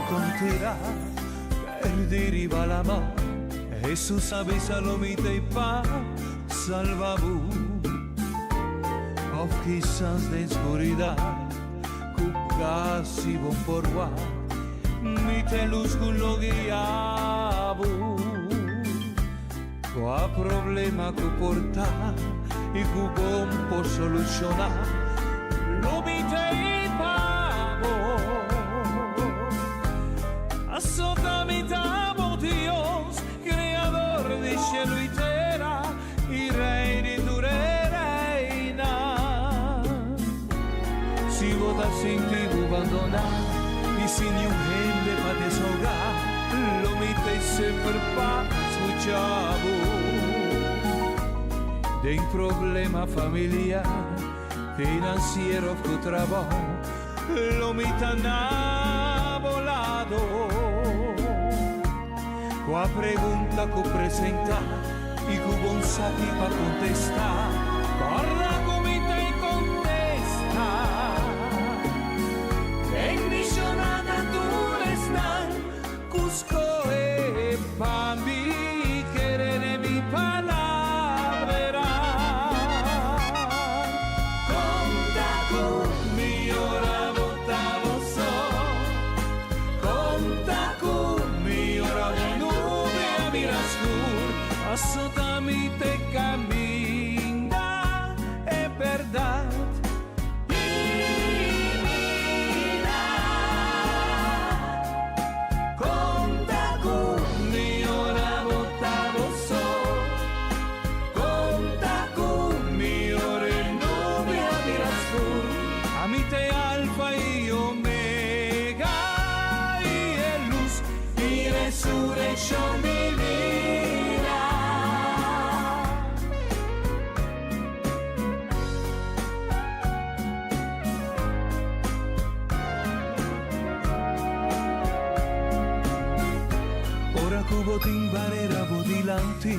Tontera perdi riba lama Hesus a bisa lo mi t'ei pa salba bo Of kisas den skuridat ku kasi bon por wak Mi t'e lus ku lo guia bo Kua problema ku por ta i ku bon por solushoná, lo mi t'ei pa bo. Asota mi ta bo Dios, Kreador di shelu i tera, i Rei di tur e reinan. Si bo ta sinti bo bandoná i sin niun hende pa desahogá, lo mi t'ei semper pa scucha bo. Den problema familiar, financiero of cu trabao, lo mi ta na bo lado. Cua pregunta cu presenta y cu bon saki pa contesta, corda cu mi t'ei contesta. Bendiciona na tur esnan cu scohe pa mi kere den mi palabrera. Conta cu mi ora bo ta bo so. Conta cu mi ora bo nube a bira scur. Paso ta mi te caminda e berdad. Ora ku bo tin barera bo dilanti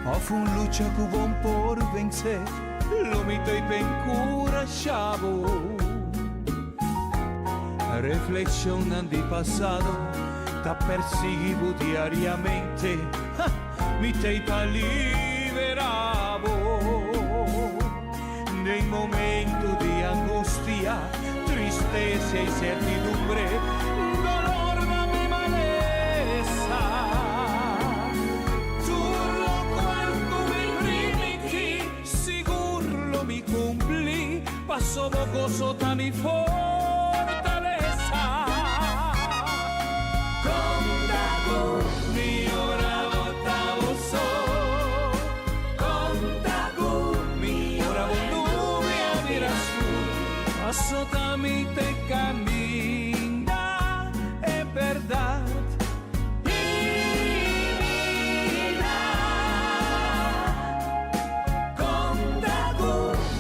òf un lucha ku bo por vensé, lo mi ta i pa enkurashá bo. Reflekshonnan di pasado ta persiguí bo diariamente, mi ta i pa liberá bo. Den momento di angustia, tristesa i sertidumbre, dolor na mi malesa. Tur locual cu mi primiti, sigur lo mi cumpli, paso bo goso ta mi fortalesa. Conta cu mi ora bo ta bo so. Conta cu mi ora bo nube a bira scur, paso ta mi te caminda e berdad y bida. Conta cu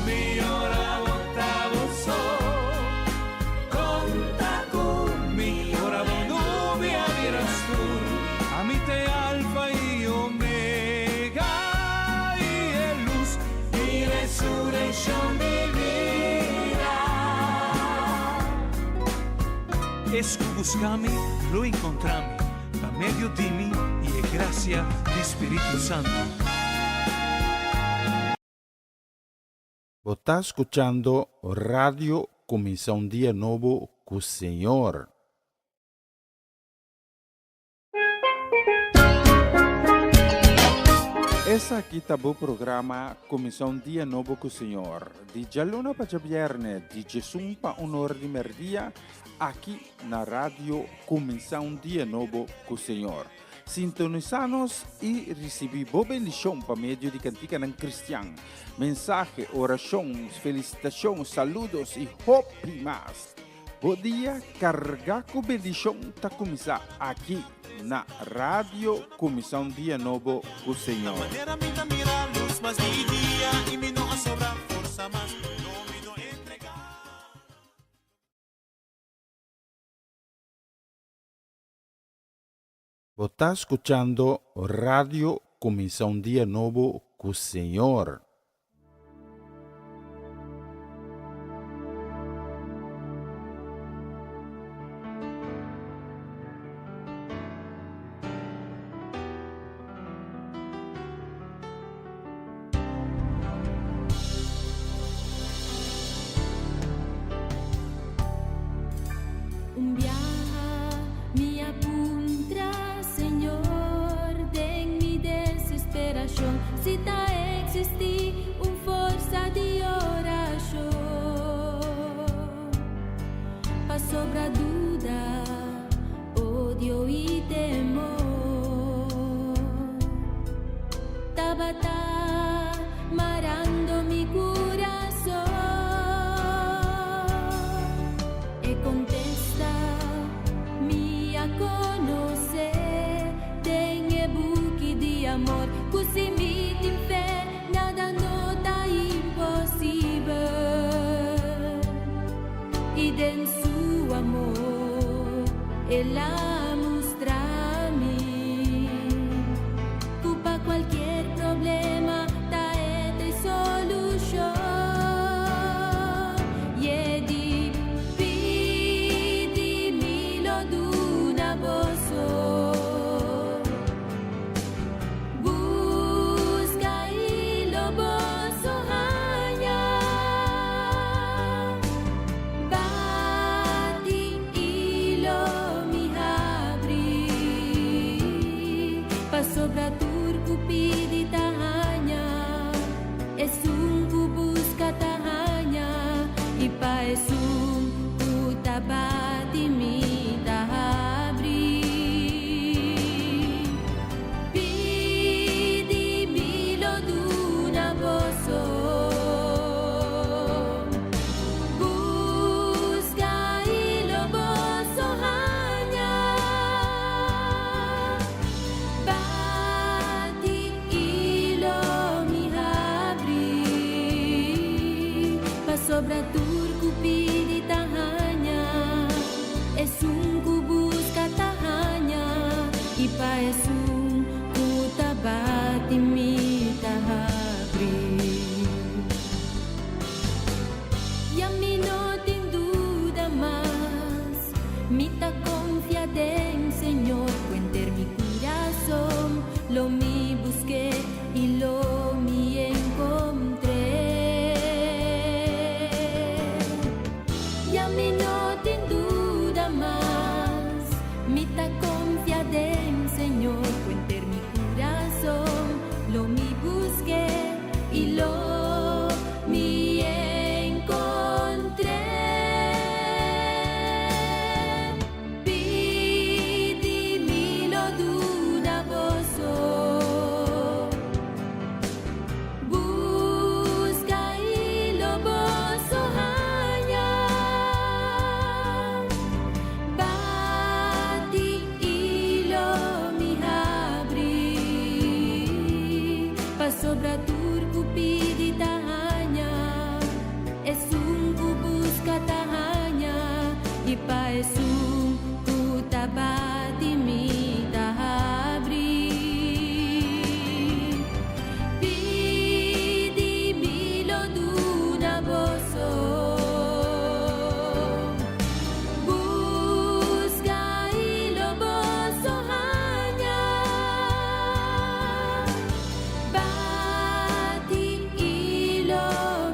mi ora bo ta bo so, conta cu mi ora bo nube a bira scur, ami te alfa y omega y e luz y resurreccion di bida. Es cu busca mi lo encontra mi, pa medio di mi y e gracia di Spiritu Santo. Bo ta scuchando Radio Cuminsa un Dia Nobo cu Señor. Esaki ta bo programa Kuminsá un Dia Nobo ku Señor, di djaluna pa djabièrnè, di djesun pa un ora di mèrdia, aki na Radio Kuminsá un Dia Nobo ku Señor. Sintonisá nos i risibí bo bendishon pa medio di kantikanan kristian, mensahe, orashon, felisitashon, saludos i hopi mas. Bo dia carga cu bendicion ta cuminsa aki na Radio Cuminsa un Dia Nobo cu Señor. Bo ta scuchando Radio Cuminsa un Dia Nobo cu Señor. Tabata marando mi kurason. E kontesta mi a konosé den e buki di amor. Ku si mi tin fe, nada no ta imposibel. I den su amor, el a mustra mi ku pa kualke problema ta e solushon. I e di, pidi, mi lo duna boso. Buska i lo boso haña. Bati i lo mi habri. Pasobra tur ku pidi ta haña. Esun ku buska ta haña. I pa esun ku ta bati mi ta habri. Pidi, mi lo duna boso. Buska i lo boso haña. Bati i lo mi habri. Pasobra tur ku pidi ta haña. Esun ku buska ta haña. I pa esun ku ta bati mi ta habri. Ya mi no tin duda mas. Mi ta konfia den Señor, ku henter mi kurason. Lo mi busk'é i lo mi enkontr'é. Ya mi no tin duda mas. Mi ta konfia den Señor, ku henter mi kurason. Lo mi busk'é i lo mi enkontr'é. Pidi, mi lo duna boso. Buska i lo boso haña. Bati i lo mi habri. Pasobra tur ku pidi ta haña. Esun ku buska ta haña. I pa esun ku ta bati mi ta habri. Pidi, mi lo duna boso. Buska i lo boso haña. Bati i lo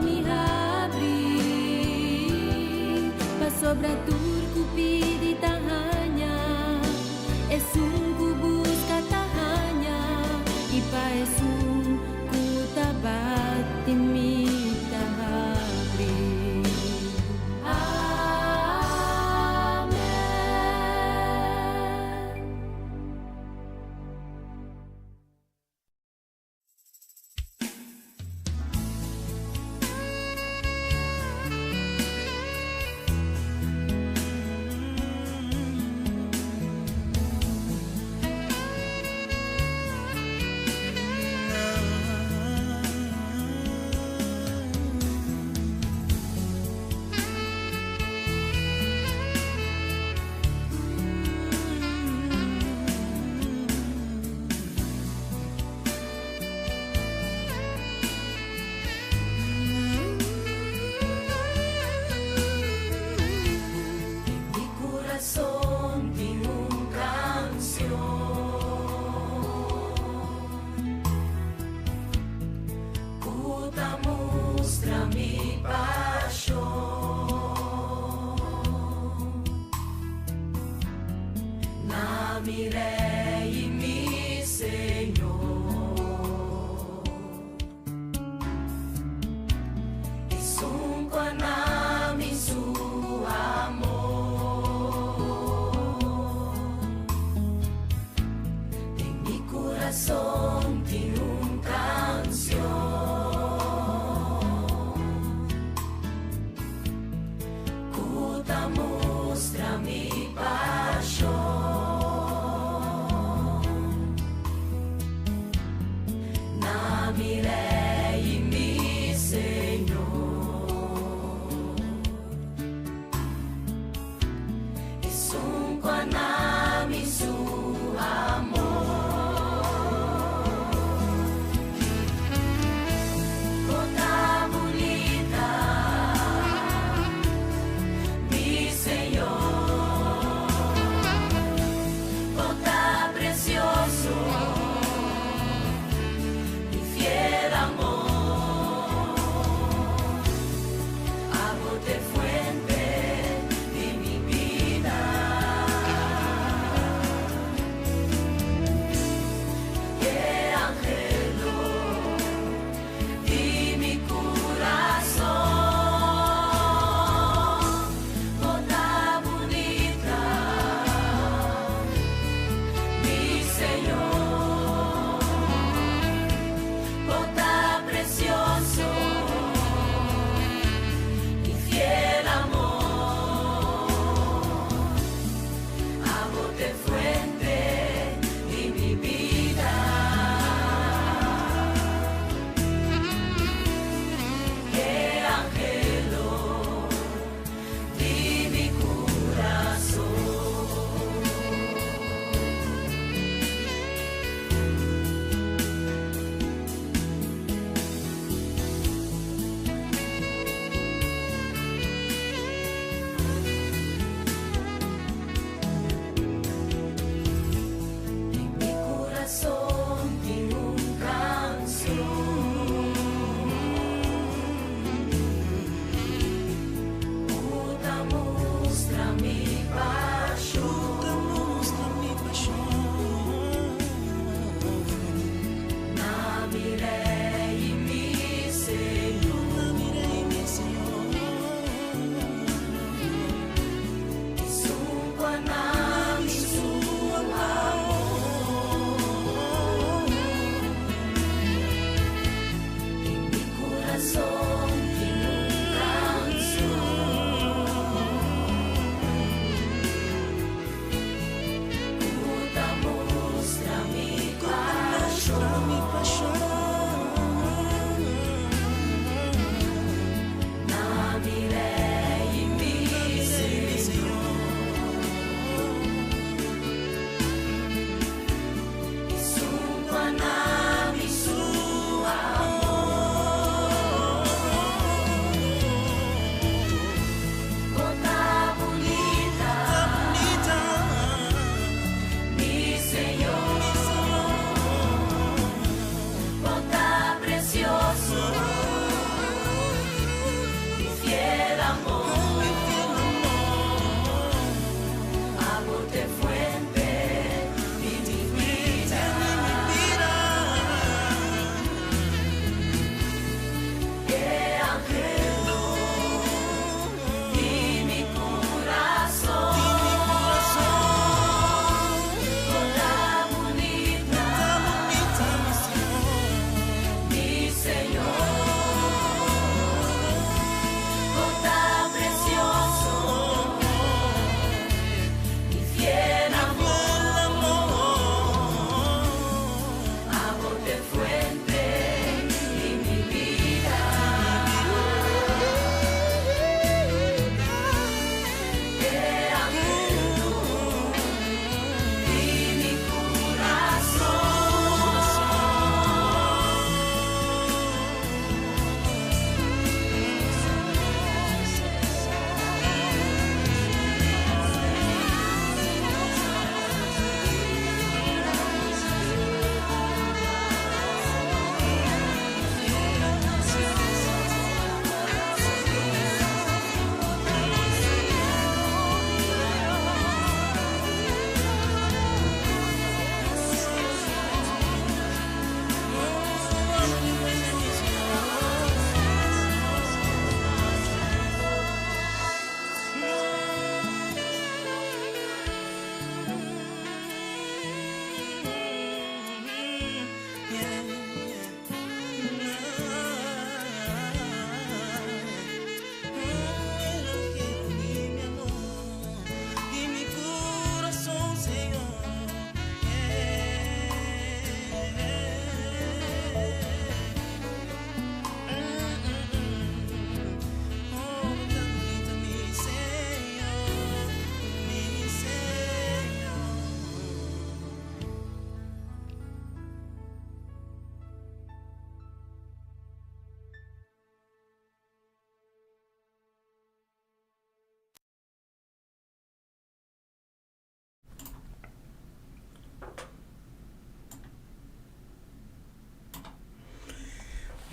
mi habri. Pasobra tur ku pidi ta haña. Esun ku buska ta haña. I pa esun ku ta bati mi ta habri. Amèn. Mi kurason tin un kansion. Ku ta mustra mi pashon. Na mi Rei i mi Señor. Esun ku a duna mi su amor. Den mi kurason tin un mi Rei i mi Señor. Esun ku a na mi su amor. Bo ta bunita, mi Señor. Bo ta presioso, mi fiel amor.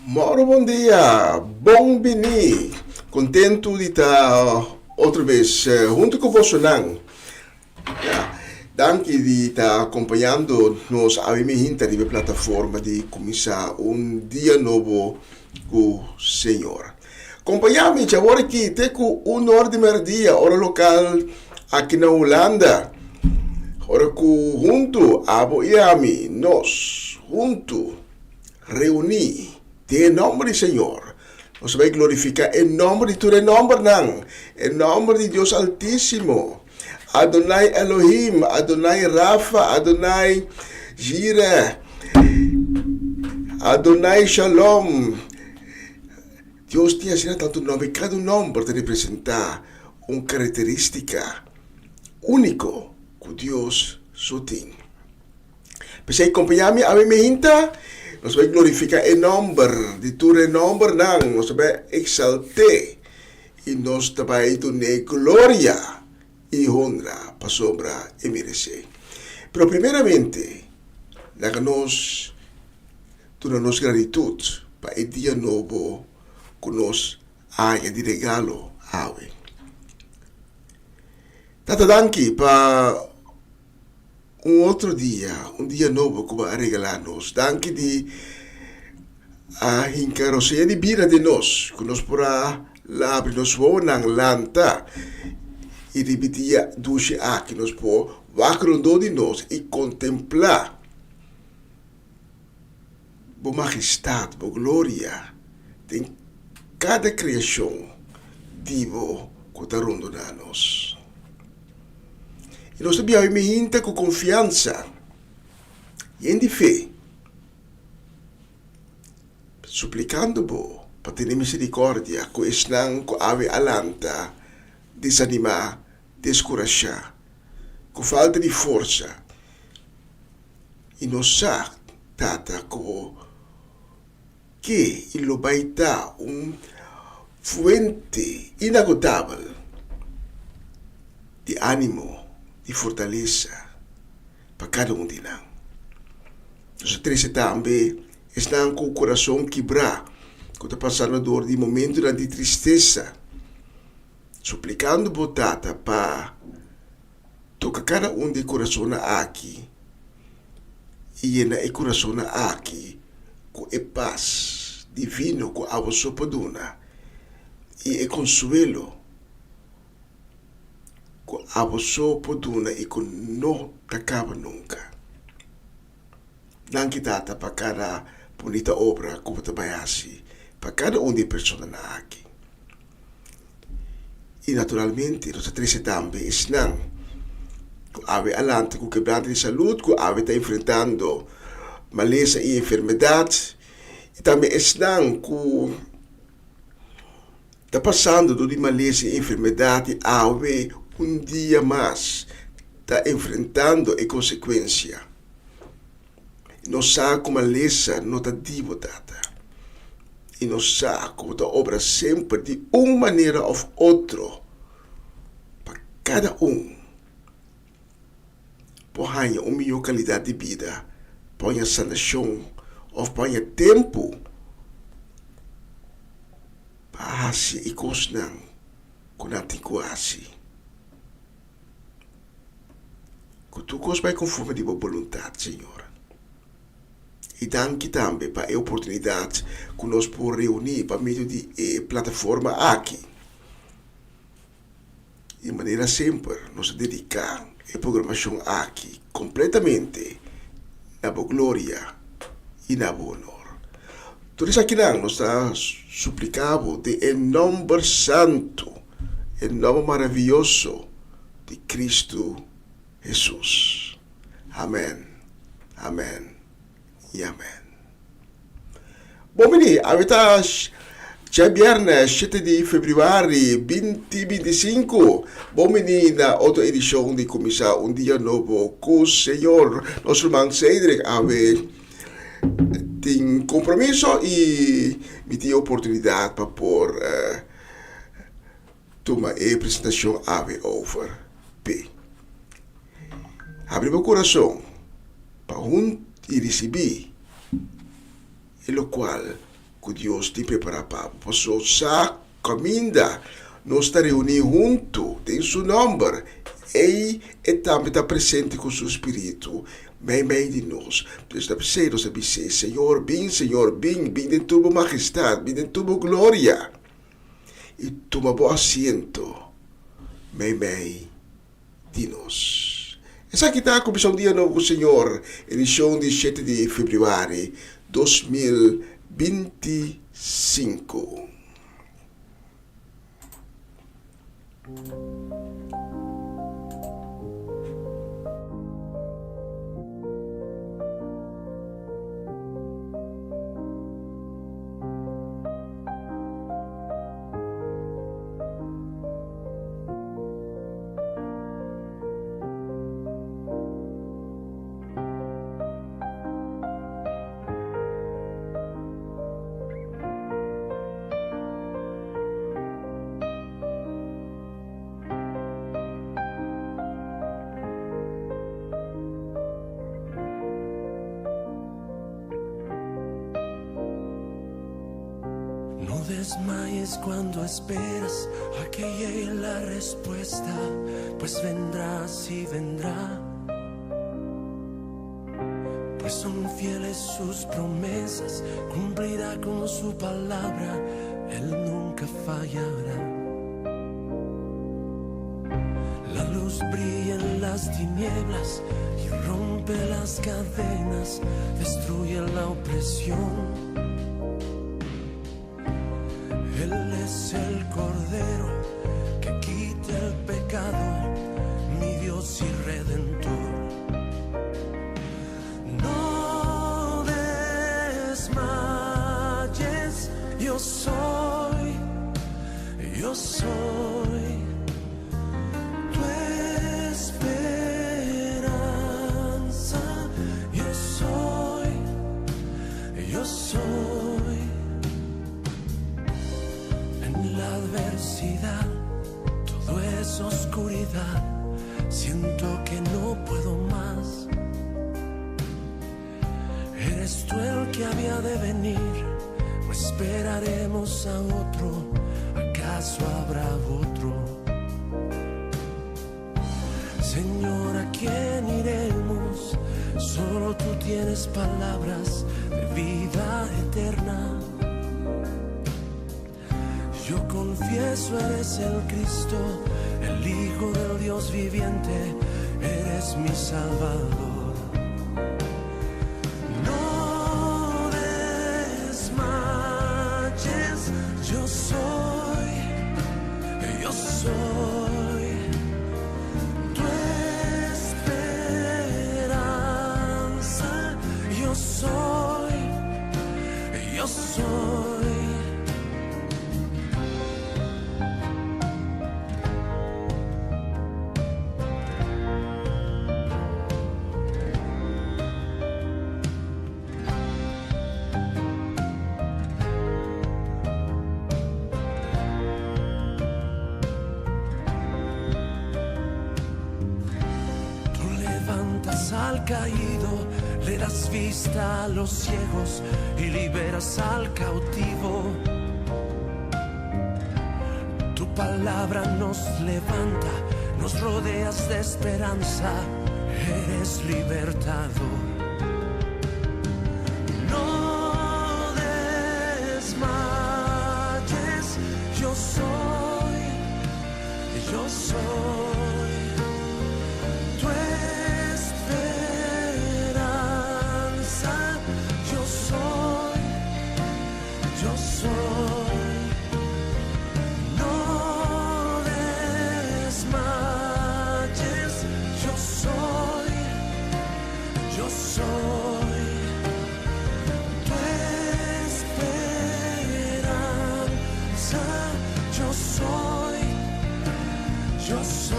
Moro bon dia, bon bini. Kontentu di ta otro bes huntu ku bosonan. Ya, danki di ta akompañando nos awe mi hinta riba e plataforma di kuminsá un dia nobo ku Señor. Kompañá mi djawor aki te ku un or di mèrdia ora lokal aki na Hulanda. Ora ku huntu abo i ami nos huntu reuní den e nòmber di Señor, nos ta bai glorifiká e nòmber di tur e nòmbernan, e nòmber di Dios Altísimo, Adonai Elohim, Adonai Rafa, Adonai Jireh, Adonai Shalom. Dios tin asina tantu nòmber i kada un nòmber ta representá un karakterístika úniko ku Dios so tin. P'esei kompañá mi awe meinta, nos bai glorifiká e nòmber di tur e nòmbernan, nos ta bai eksalt'é i nos ta bai dun'é gloria i honra pasobra e meresé. Pero primeramente, laga nos duna nos gratitut pa e dia nobo ku nos a haña di regalo awe. Tata danki pa un otro dia, un dia nobo ku bo a regalá nos. Danki di a hinka rosea di bida den nos, ku nos por a labri nos wowonan, lanta i riba e dia dushi aki nos por wak rondó di nos i kontemplá Bo majestat, bo gloria den kada kreashon di bo ku ta rondoná nos. I nos ta biaha mi hinta ku konfiansa, yen di fe, suplikando bo pa tene miserikòrdia ku esnan ku awe a lanta desanimá, deskurashá, ku falta di forsa. I nos sa, Tata, ku bo ke i lo bai ta un fuente inagotabel di ánimo, di fortalesa pa kada un di nan. Nos a trese tambe esnan ku kurason kibrá, ku ta pasando dor di momentunan di tristesa, suplikando bo, Tata, pa. Toka kada un di e kurasonnan aki i yena e kurasonnan aki ku e pas divino ku abo so por duna i e konsuelo ku abo so por duna i ku no ta kaba nunka. Danki Tata pa kada bunita obra ku bo ta bai hasi pa kada un di e personanan aki. I naturalmente nos ta trese tambe esnan ku awe a lanta ku kebrante di salud, ku awe ta enfrentando malesa i enfermedat, i tambe esnan ku ta pasando dor di malesa i enfermedat i awe un dia mas ta enfrentando e konsekuensia. Nos sa ku malesa no ta di bo, Tata. I nos sa ku bo ta obra semper di un manera òf otro pa kada un por haña un mihó kalidat di bida, por haña sanashon òf por haña tempu pa hasi e kosnan ku nan tin ku hasi. Ku tur kos bai konforme di bo boluntat, Señor. I danki tambe pa e oportunidat ku nos por reuní pa medio di e plataforma aki. I manera semper nos ta dediká e programashon aki kompletamente na bo gloria i na bo honor. Tur esakinan nos ta supliká bo den e nòmber santu, e nòmber maravioso di Kristu Hesus. Amèn, amèn i amèn. Bon bini, awe ta djabièrnè shete di febrüari binti 25. Bon bini na otro edishon di Kuminsá un Dia Nobo ku Señor. Nos ruman Cedric awe tin kompromiso i mi tin oportunidat pa por Tuma e presentashon awe over p'e. Habri bo kurason pa hunt i risibí e lokual ku Dios tin prepará pa bo. Pasobra sa kaminda nos ta reuní huntu den su nòmber, ei e tambe ta presente ku su spiritu meimei di nos. Pues ta p'esei nos ta bis'é, Señor, bin, Señor, bin, bin den tur bo magestat, bin den tur bo gloria, i tuma bo asiento meimei di nos. Esaki ta Kuminsá un Dia Nobo ku Señor, edishon di shete di febrüari 2025. No desmayes cuando esperas a que llegue la respuesta, pues vendrá, sí vendrá. Pues son fieles sus promesas, cumplirá con su palabra, él nunca fallará. La luz brilla en las tinieblas y rompe las cadenas, destruye la opresión. Él es el Cordero que quita el pecado, mi Dios y Redentor. No desmayes, yo soy, yo soy tu esperanza, yo soy, yo soy. En la adversidad todo es oscuridad, siento que no puedo más. Eres tú el que había de venir, o esperaremos a otro, ¿acaso habrá otro? Señor, ¿a quién iremos? Solo tú tienes palabras de vida eterna. Yo confieso, eres el Cristo, el Hijo del Dios viviente, eres mi Salvador. No desmayes, yo soy, yo soy tu esperanza, yo soy, yo soy. Tú levantas al caído, le das vista a los ciegos y liberas al cautivo. Tu palabra nos levanta, nos rodeas de esperanza, eres libertador. No desmayes, yo soy, yo soy tu esperanza, yo soy, yo soy. No desmayes, yo soy, yo soy tu esperanza, yo soy, yo soy.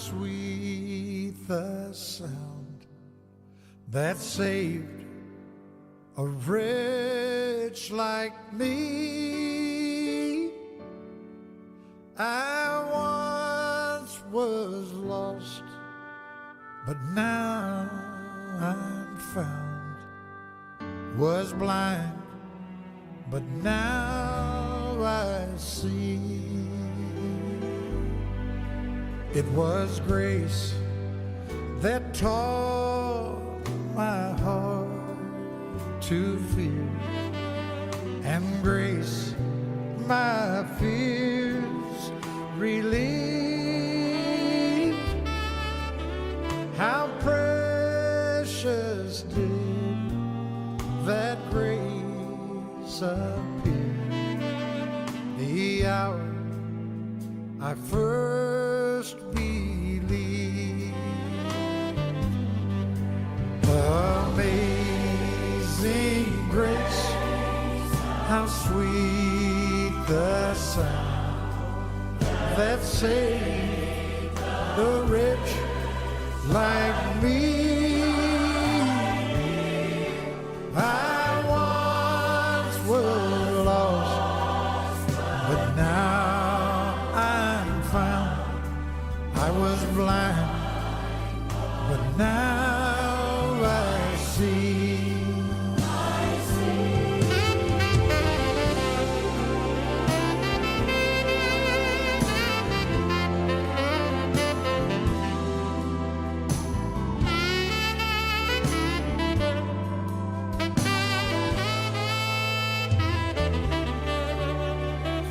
sweet the sound that saved a wretch like me. I once was lost, but now I'm found. Was blind, but now I see. It was grace that taught my heart to fear, and grace my fears relieved. How precious did that grace appear the hour I first believed. Amazing grace, how sweet the sound that saved the wretch like me. I once was lost, but now I'm found. I was blind, but now I see.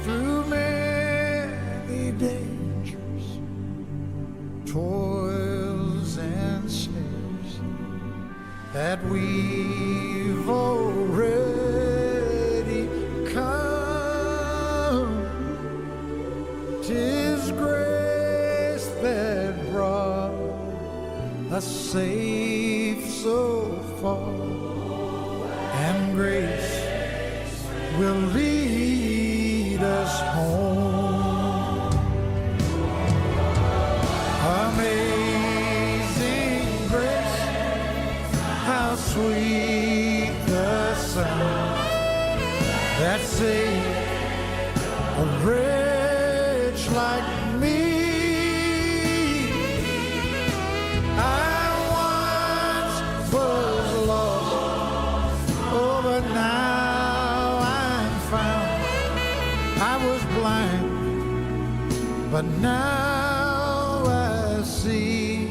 Through many dangers, toils and snares that we've already come. 'Tis grace that brought us safe so far, and grace will lead us home. Amazing grace, how sweet the sound that saved a wretch like me. I once was lost, oh, but now I'm found. I was blind, but now I see.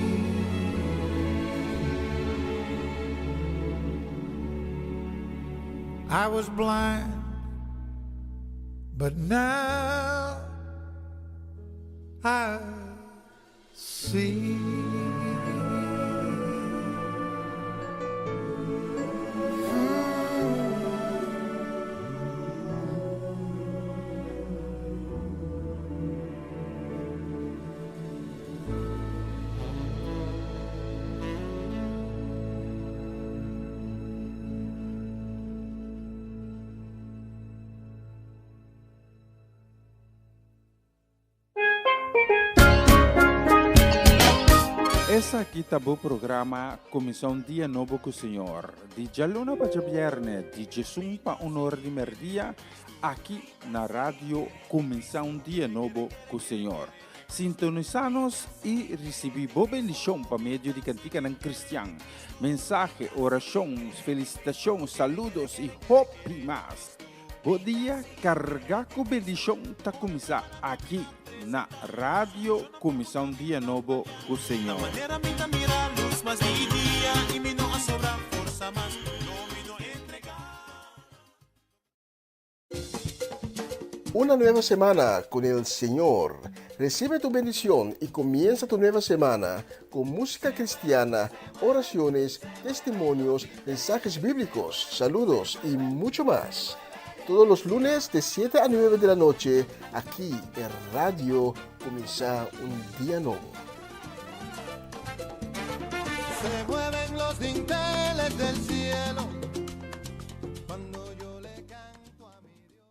I was blind, but now I see. Esaki ta bo programa Kuminsá un Dia Nobo ku Señor, di djaluna pa djabièrnè di djesun pa un or di mèrdia, aki na Radio Kuminsá un Dia Nobo ku Señor. Sintonisá nos i risibí bo bendishon pa medio di kantikanan kristian, mensahe, orashon, felisitashon, saludos i hopi mas. Bo dia kargá ku bendishon ta kuminsá aki na Radio Kuminsá un Dia Nobo ku Señor. Manera mi ta mira lus mas di dia i mi no a sobra forsa mas, no mi no entrega. Una nueva semana con el Señor. Recibe tu bendición y comienza tu nueva semana con música cristiana, oraciones, testimonios, mensajes bíblicos, saludos y mucho más. Todos los lunes de 7 a 9 de la noche, aquí en Radio Comienza un Día Nuevo. Se mueven los dinteles del cielo cuando yo le canto a mi Dios.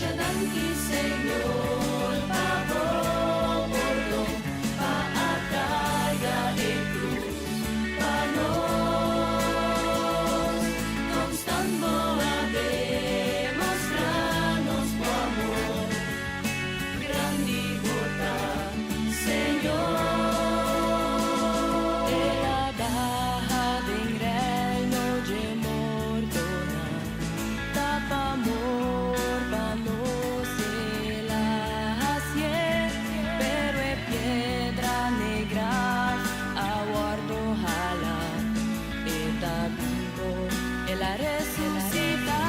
Masha danki Señor pa bo pordon, pa a carga e cruz pa nos. Constant bo a demostra nos bo amor, grandi bo ta, Señor. El a baha den reino dje mortonan, ta pa amor pa nos el a hacié, pero e piedra n'e graf a wordo hala, e ta bibo, el a resucita.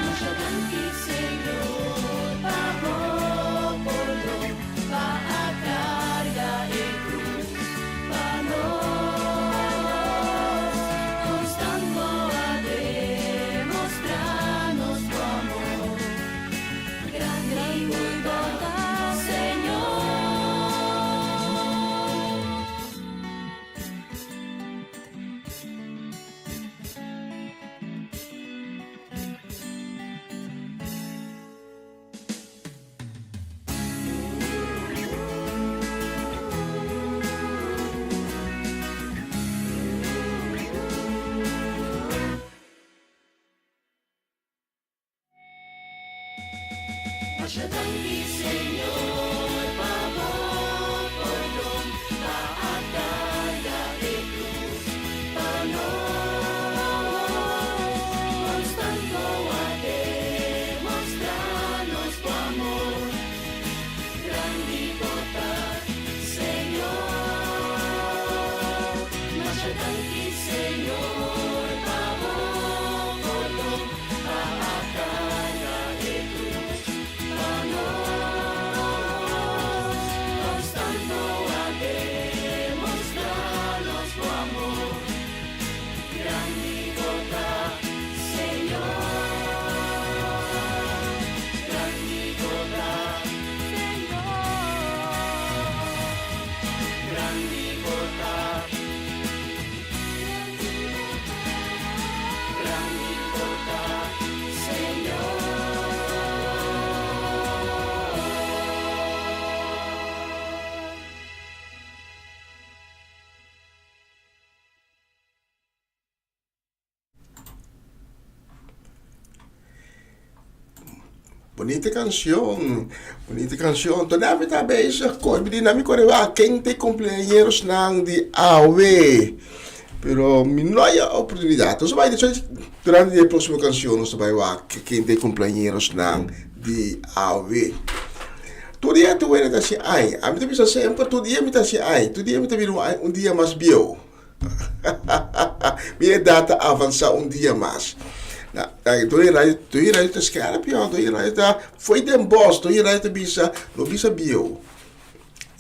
Masha danki Señor pa bo pordon, pa a carga e cruz pa nos. Constant bo a demostra nos bo amor, grandi bo ta, Señor. Masha danki Señor pa bo pordon, pa a carga e cruz pa nos. Constant bo a demostra nos bo amor, grandi bo ta, Señor. Masha danki Señor pa bo pordon, pa a carga e cruz pa nos. Constant bo a demostra nos bo amor, grandi bo ta, Señor. Grandi bo ta, Señor. Grandi bo ta, grandi bo ta, Señor. Bonita canción, bonita canción. Todavía mi ta bezig con mi di na mi kore wak ken ta e cumpleañerosnan di awe. Pero mi no haya oportunidad. Nos ta bai durante di e próximo canción nos ta bai wak ken ta e cumpleañerosnan di awe. Tur dia tur wende ta hasi ai. Ami ta bisa semper tur dia mi ta hasi ai. Tur dia mi ta bira un dia mas bieu. Mi edad ta avansa un dia mas. Na, doña Radio, doña Radio ta skerp yo, doña Radio ta fo'i den bos, doña Radio ta bisa, no bisa bieu.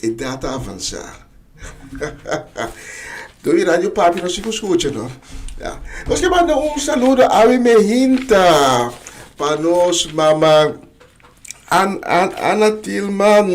Edad ta avansa. Doña Radio papi no si ku skucha no. Ya. Nos ke manda un saludo awe mehinta pa nos mama An, An, Ana Tilman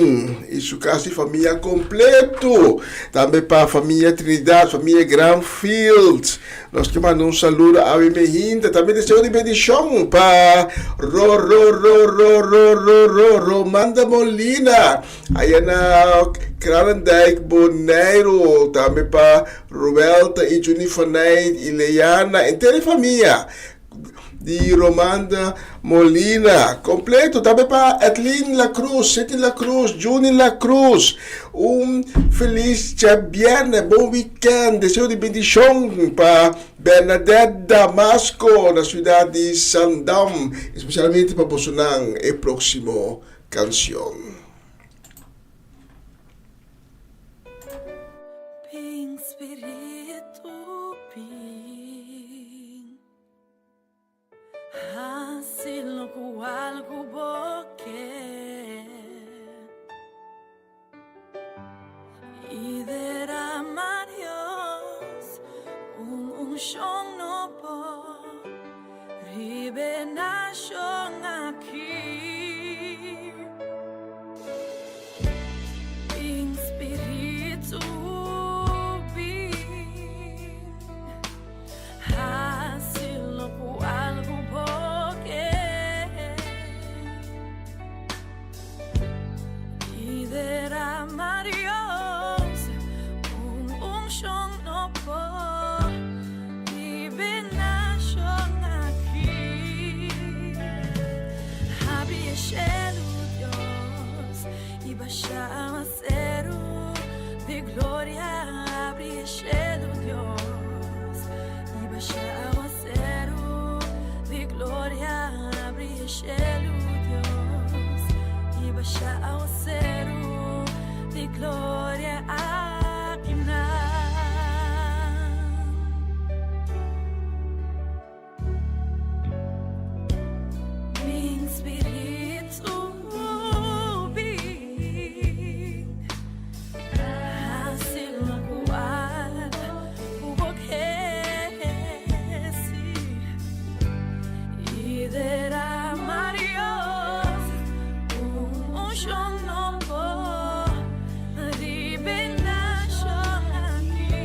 y su casi familia completo. Tambe pa familia Trinidad, familia Granfield. Nos ke manda un saludo a mi hinta. Tambe deseo di bendicion pa Ro, Ro, Ro, Ro, Ro, Ro, Ro, Romanda Molina. Allá na Kralendijk, Bonaire. Tambe pa Roelta y Juni Fanay y Leana. Entera familia. Di Romanda Molina. Completo. Tambe pa Edlin La Cruz, City La Cruz, Juni La Cruz. Un feliz djabierne, bon weekend. Deseo di bendicion pa Bernadette Damasco na ciudad di Sandam. Especialmente pa bosonan e proximo cancion. Bin spiritu bin Hasi lokual ku bo ke I derama Dios un unshon nobo Riba e nashon aki. Bin spiritu bin Hasi lokual ku bo ke. basha awaseru di gloria, habri e shelu, Dios. I basha awaseru di gloria, habri e shelu, Dios. I basha awaseru di gloria akinan. Bin spiritu bin hasi lokual ku bo ke si i derama Dios un unshon nobo riba e nashon aki.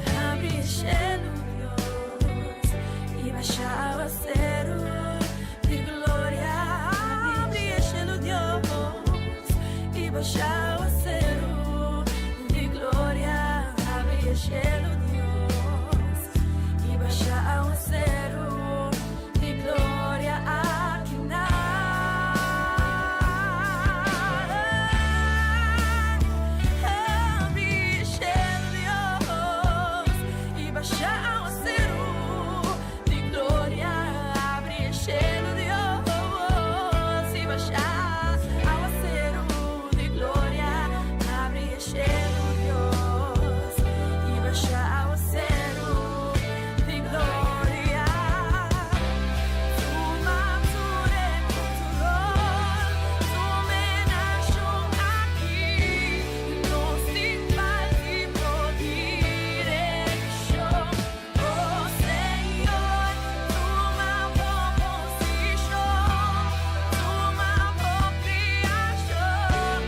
Habri e shelu, Dios, i basha awaseru di gloria. Habri e shelu, Dios, i basha awaseru di gloria. Habri e shelu, Dios, i basha awaseru di gloria akinan. Habri e shelu, Dios, i basha awaseru di gloria. Habri e shelu, Dios, i basha awaseru di gloria. Habri e shelu, Dios, i basha awaseru di gloria. Tuma tur e control, tuma e nashon aki. Nos tin falta di bo direkshon. Oh Señor, tuma bo posishon, tuma bo kreashon,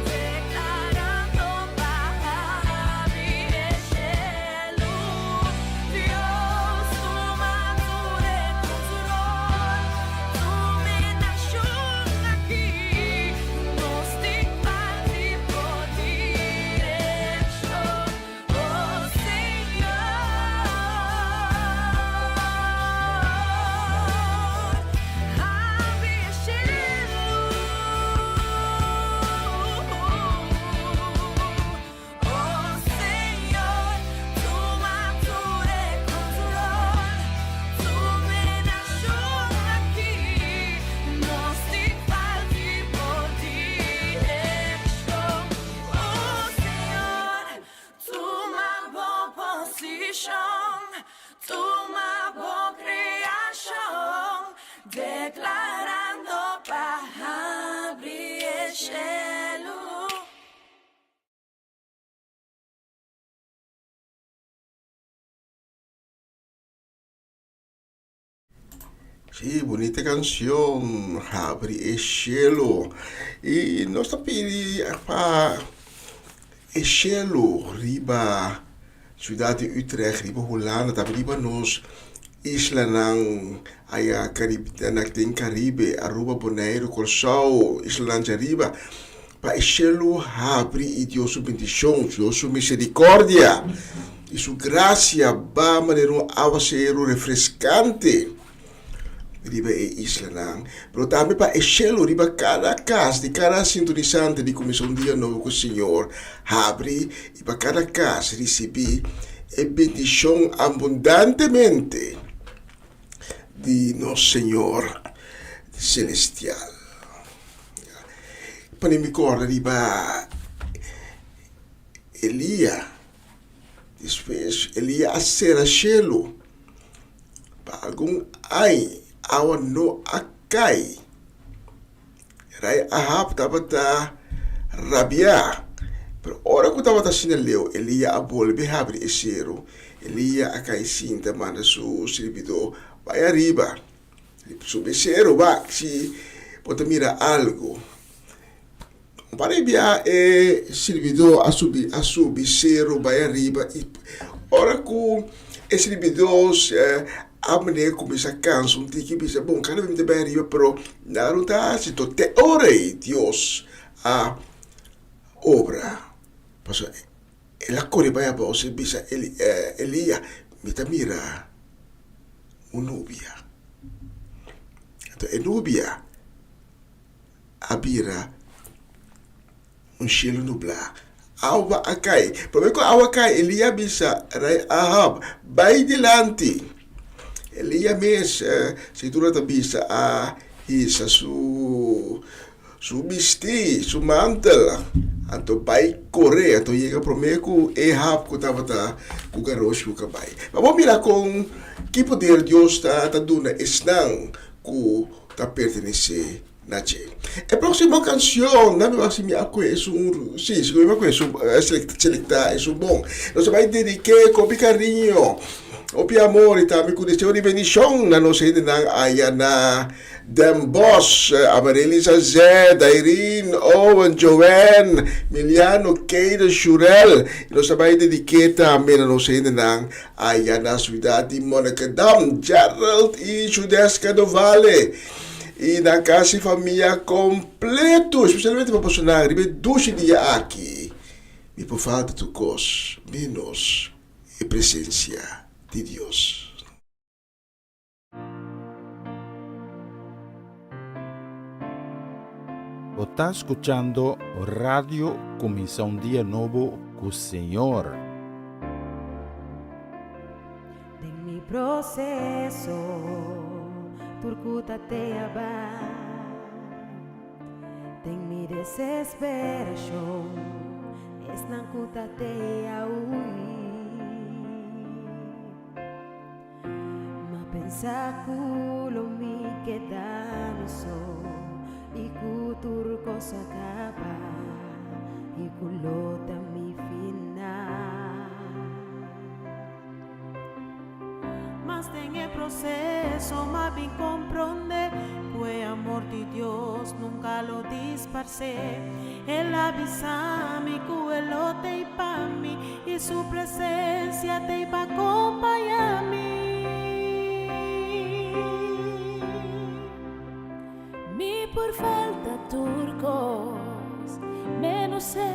deklarando pa habri e shelu. Dios, tuma tur e control, tuma e nashon aki. Nos tin falta di bo direkshon. Oh Señor, habri e shelu. Oh Señor, tuma tur e control, tuma e nashon aki. Nos tin falta di bo direkshon. Oh Señor, tuma bo posishon, tuma bo kreashon, deklarando pa habri e shelu. Sí, bunita canción, Habri e Cielo. Y nos ta pidi pa e cielo riba ciudad di Utrecht, riba Hulanda, tambe riba nos islanan aya den Caribe, Aruba, Boneiru, Corsou, islanan djariba, pa e cielo habri y Dios su bendicion, Dios su misericordia y su gracia ba manera un awacero refrescante riba e islanan, pero tambe pa e cielo riba cada cas di cada sintonizante di Cuminsa un Dia Nobo cu Señor habri y pa cada cas ricibi e bendicion abundantemente di nos Señor Celestial. Pone mi corda riba Elia. Despues Elia a cera cielo pa algun ai awa no a cai. Rei Ahab tabata rabia, pero ora cu tabata asina leu Elia a bolbe habri e cielo. Elia a cai sinta manda su sirbidor bai ariba. Subi seru bak si bo ta mira algu. Un par di bia e sirbidó a subi a subi seru bai ariba i ora ku e sirbidó a manera kuminsá kansa un tiki bisa bon kada bes mi ta bai ariba pero nada no ta hasi to te ora ei Dios a obra pasobra el a kore bai abou si bisa Elia mi ta mira. Un nubia. Anto e nubia a bira un shelu nublá. Awa a kai. Promé ku awa kai, Elia a bisa Rei Ahab, Bai dilanti! Elia mes, Skritura ta bisa, a hisa su su bistí, su mantel, anto bai kore, anto yega promé ku Ahab ku tabata ku garoshi ku kabai. Ma bo mira kon ki poder Dios ta ta duna esnan ku ta pertenesé na dje. E próksimo kanshon, nan mi wak si mi a kohe esun, si, si mi a kohe esun, selektá esun bon. Nos a bai dedik'é ku hopi kariño, hopi amor i tambe ku deseo di bendishon na nos hendenan aya na Den Bosch, Amarelys Azé, Dairine, Owen, Joanne, Miliano, Keiden, Shurel. I nos a bai dedik'é tambe na nos hendenan aya na siudat di Monnikendam, Gerald i Judeska Dovale. I nan kasi famia kompleto, espesialmente pa personanan riba e dushi dia aki, mi por falta tur kos menos e presensia di Dios. Bo ta skuchando Radio Kuminsá un Dia Nobo ku Señor. Den mi proceso tur cu ta te aba Den mi desesperacion esnan cu ta te a hui Ma pensa cu lo mi keda mi so y cu tur cos a caba y cu lo ta mi final. Mas den e proseso m'a bin komprondé ku e amor di Dios nunka lo disparsé. El a bisa mi ku e lo t'ei pa mi i su presensia t'ei pa kompañá mi. Mi por falta tur kos, menos e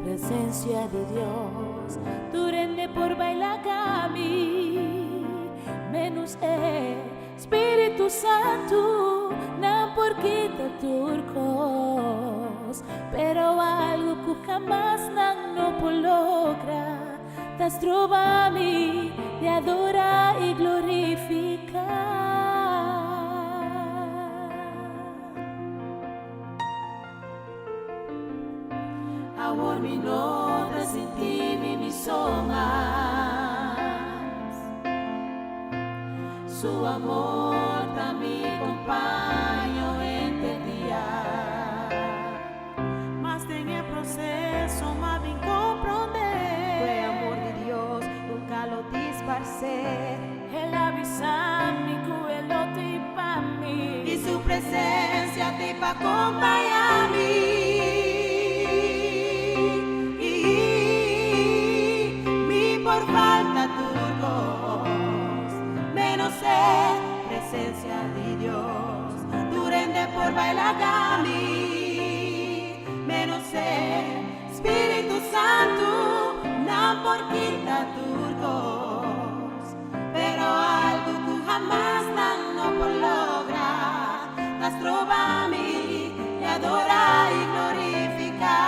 presencia di Dios. Tur hende por baila kami, menos e Spiritu Santu. Nan por kita tur kos, pero algu ku hamas nan no por logra ta stroba mi di adora i glorifiká. Awor mi no ta sinti mi mi so mas. Su amor ta mi kompaño henter dia. Mas den e proseso m'a bin komprondé. Ku e amor di Dios nunka lo disparsé. El a bisa mi ku e lo t'ei pa mi. I su presensia t'ei pa kompañá mi. Mi por falta tur kos, menos e presensia di Dios. Tur hende por baila kami, menos e Spiritu Santu, nan por kita tur kos, pero algu ku hamas nan no por logra, ta stroba mi di adora i glorifiká.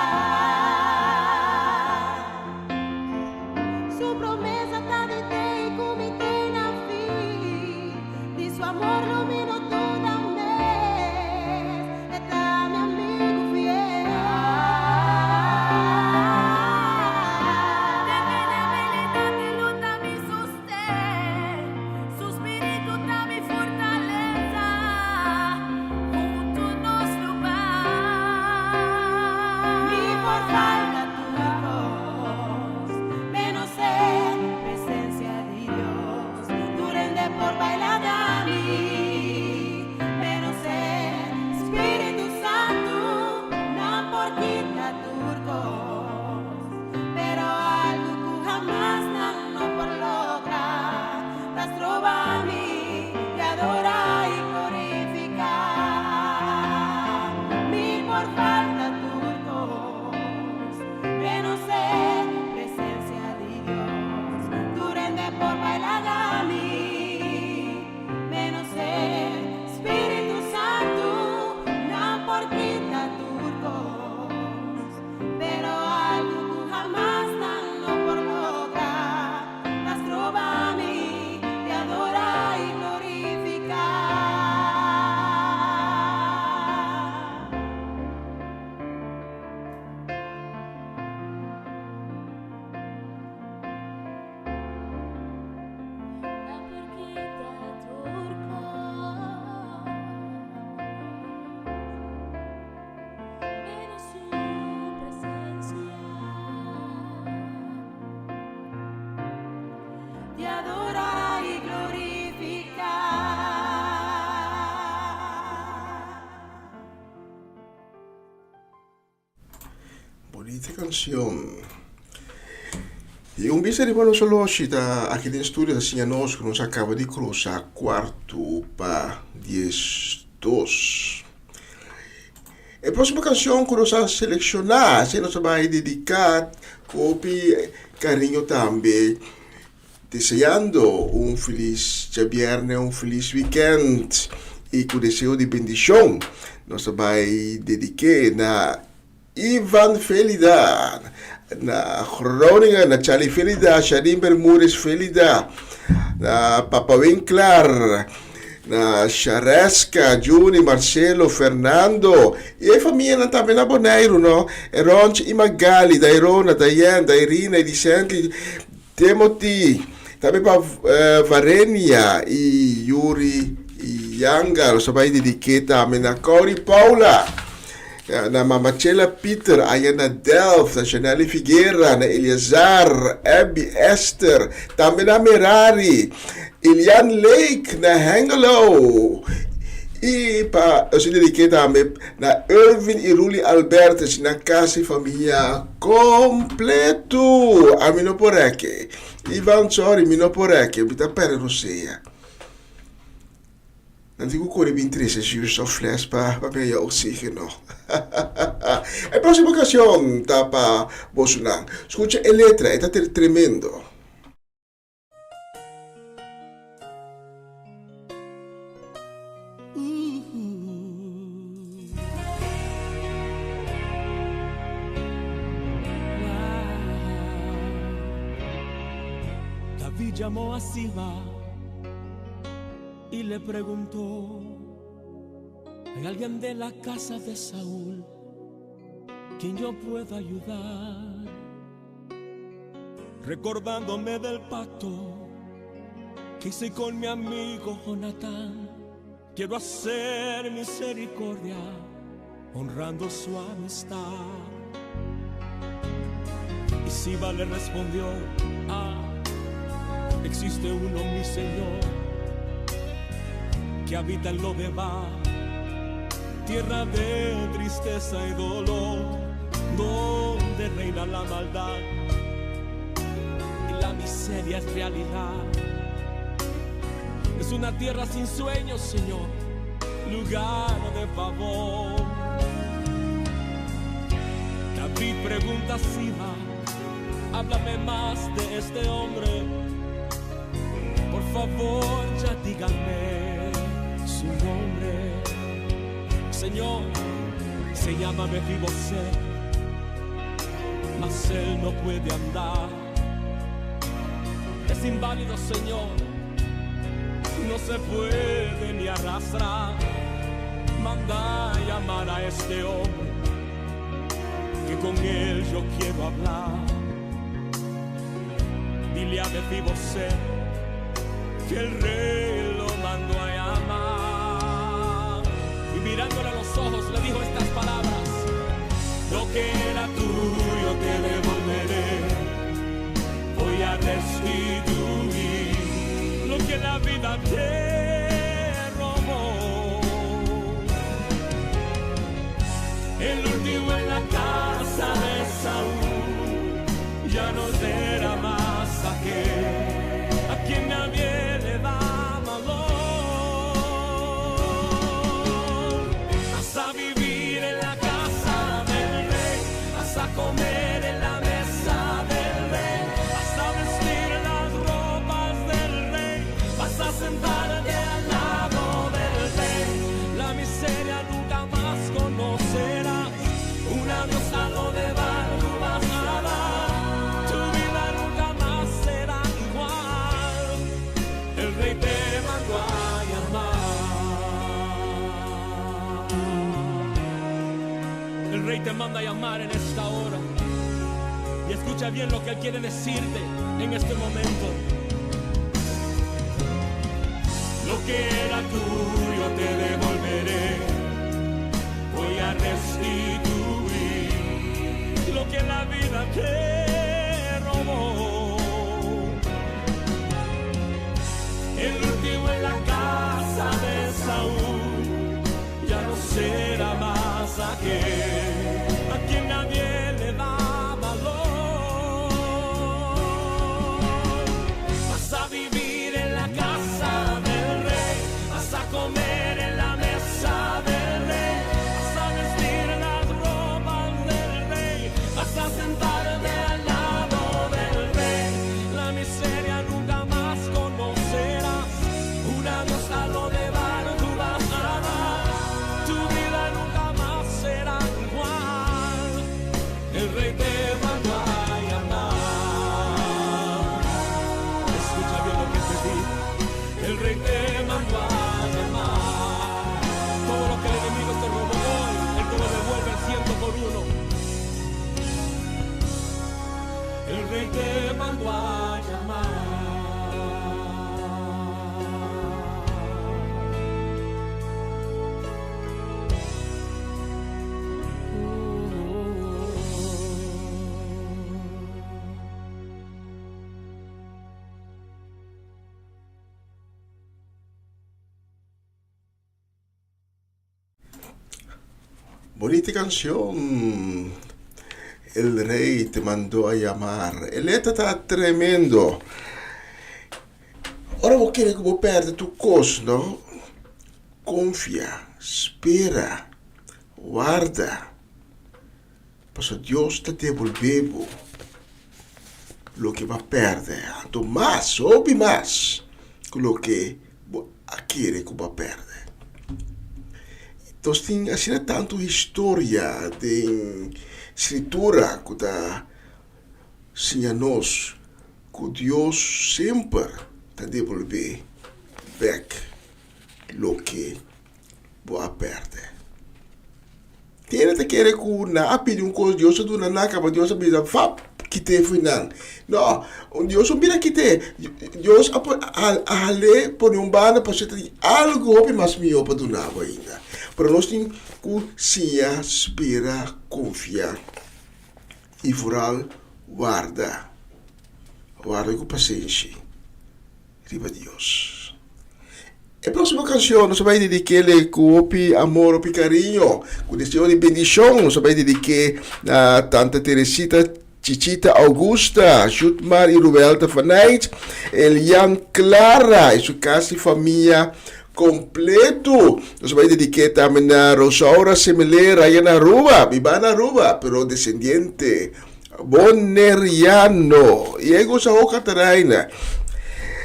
Su promesa ta di te i ku mi te na fin, di su amor lo mi no duda mes, e ta mi amigu fiel. Den mi debilidat e lo ta mi sosten, su spiritu ta mi fortalesa, huntu nos lo bai. Mi por falta tur kos, menos e presencia di Dios. Tur hende por baila na mi. Bunita canción. Y un bista riba nos oloshi ta aki den studio ta siña nos ku nos a kaba di krusa kuartu pa 12. E próksimo kanshon ku nos a selekshoná, esei nos a bai dediká ku hopi kariño tambe, deseando un felis djabièrnè, un felis wikènt i ku deseo di bendishon. Nos a bai dedik'é na Ivan Felida, na Groningen, na Charlie Felida, Shadin Bermudez Felida, na Papa Winklar, na Shareska, Juni, Marcelo, Fernando i e famianan tambe na Boneiru, no? Eronchi i Magali, Dairona, Dayen, Dairina, Edicentli, Timothy, tambe pa Varenia i Yuri Yanga. Nos ta bai dediké tambe na Cory Paula, na Mama Chela Pieter, aya na Delft, na Chanelly Figuera, na Eleazar, Abby, Esther, tambe na Merari, Ilian Lake na Hengelo. I pa nos ta dediké tambe na Irvin i Ruli Albertus, na kas i famia Kompletu! Ami no por reke. Ivan, sorry, mi no por reke. Mi ta perde rosea. Nan tin ku kore bin trese zuurstoffles pa pa mi haya oxígeno. E próximo canción ta pa bosonan. Skucha e letra, e ta tremendo. David llamó a Siba y le preguntó, ¿hay alguien de la casa de Saúl quien yo pueda ayudar? Recordándome del pacto que hice con mi amigo Jonatán, quiero hacer misericordia, honrando su amistad. Y Siba le respondió, ah, existe uno, mi señor, que habita en Lodebar, tierra de tristeza y dolor, donde reina la maldad y la miseria es realidad. Es una tierra sin sueños, Señor, lugar de favor. David pregunta a Siba, háblame más de este hombre. Por favor, ya dígame su nombre. Señor, se llama Mefiboset, mas él no puede andar. Es inválido, Señor, no se puede ni arrastrar. Manda a llamar a este hombre, que con él yo quiero hablar. Dile a Mefiboset que el rey lo mandó a llamar. Y mirándole a los ojos le dijo estas palabras: lo que era tuyo te devolveré, voy a restituir lo que la vida te robó. El último en la casa de Saúl ya no será más aquel a quien nadie le da valor. Vas a vivir en la casa del rey, vas a comer en la mesa del rey, vas a vestir las ropas del rey, vas a sentarte al lado del rey. La miseria nunca más conocerás, un adiós a lo de tú vas a dar. Tu vida nunca más será igual, el rey te mandó a llamar. El rey te manda a llamar en esta hora. Y escucha bien lo que él quiere decirte en este momento. Lo que era tuyo te devolveré, voy a restituir lo que la vida te robó. El último en la casa de Saúl ya no será más aquel a quien nadie le da Bonita canción. El rey te mandó a llamar. E letra ta tremendo. Ora bo kere ku bo perde tur kos, no? Konfia, spera, warda. Pasobra Dios ta debolbé bo loke bo a pèrdè, anto mas, hopi mas ku loke bo a kere ku bo a pèrdè. Nos tin asina tantu historia den Skritura ku ta siña nos ku Dios semper ta debolbé bèk loke bo a pèrdè. Tin hende ta kere ku nan a pidi un kos, Dios a duna nan, kaba Dios a bisa, fap, kit'é fo'i nan. No, Dios no bira kit'é. Dios a a hal'é pone un banda pasobra ta tin algu hopi mas mihó pa duna bo ainda. Pero nos tin ku siña spera, konfia i foral warda. Warda ku pasenshi. Riba Dios. E próximo canción nos a bai dediquele cu hopi amor, hopi cariño, cu deseo di bendición. Nos a bai dediqué na Tanta Teresita, Chichita Augusta, Jutmar y Ruelta Fanait, Elian Clara y su casi familia completo. Nos a bai dediqué tambe na Rosaura Semele, raya na Aruba, biba na Aruba, pero descendiente Boneriano. Y e gosa ho Cataraina.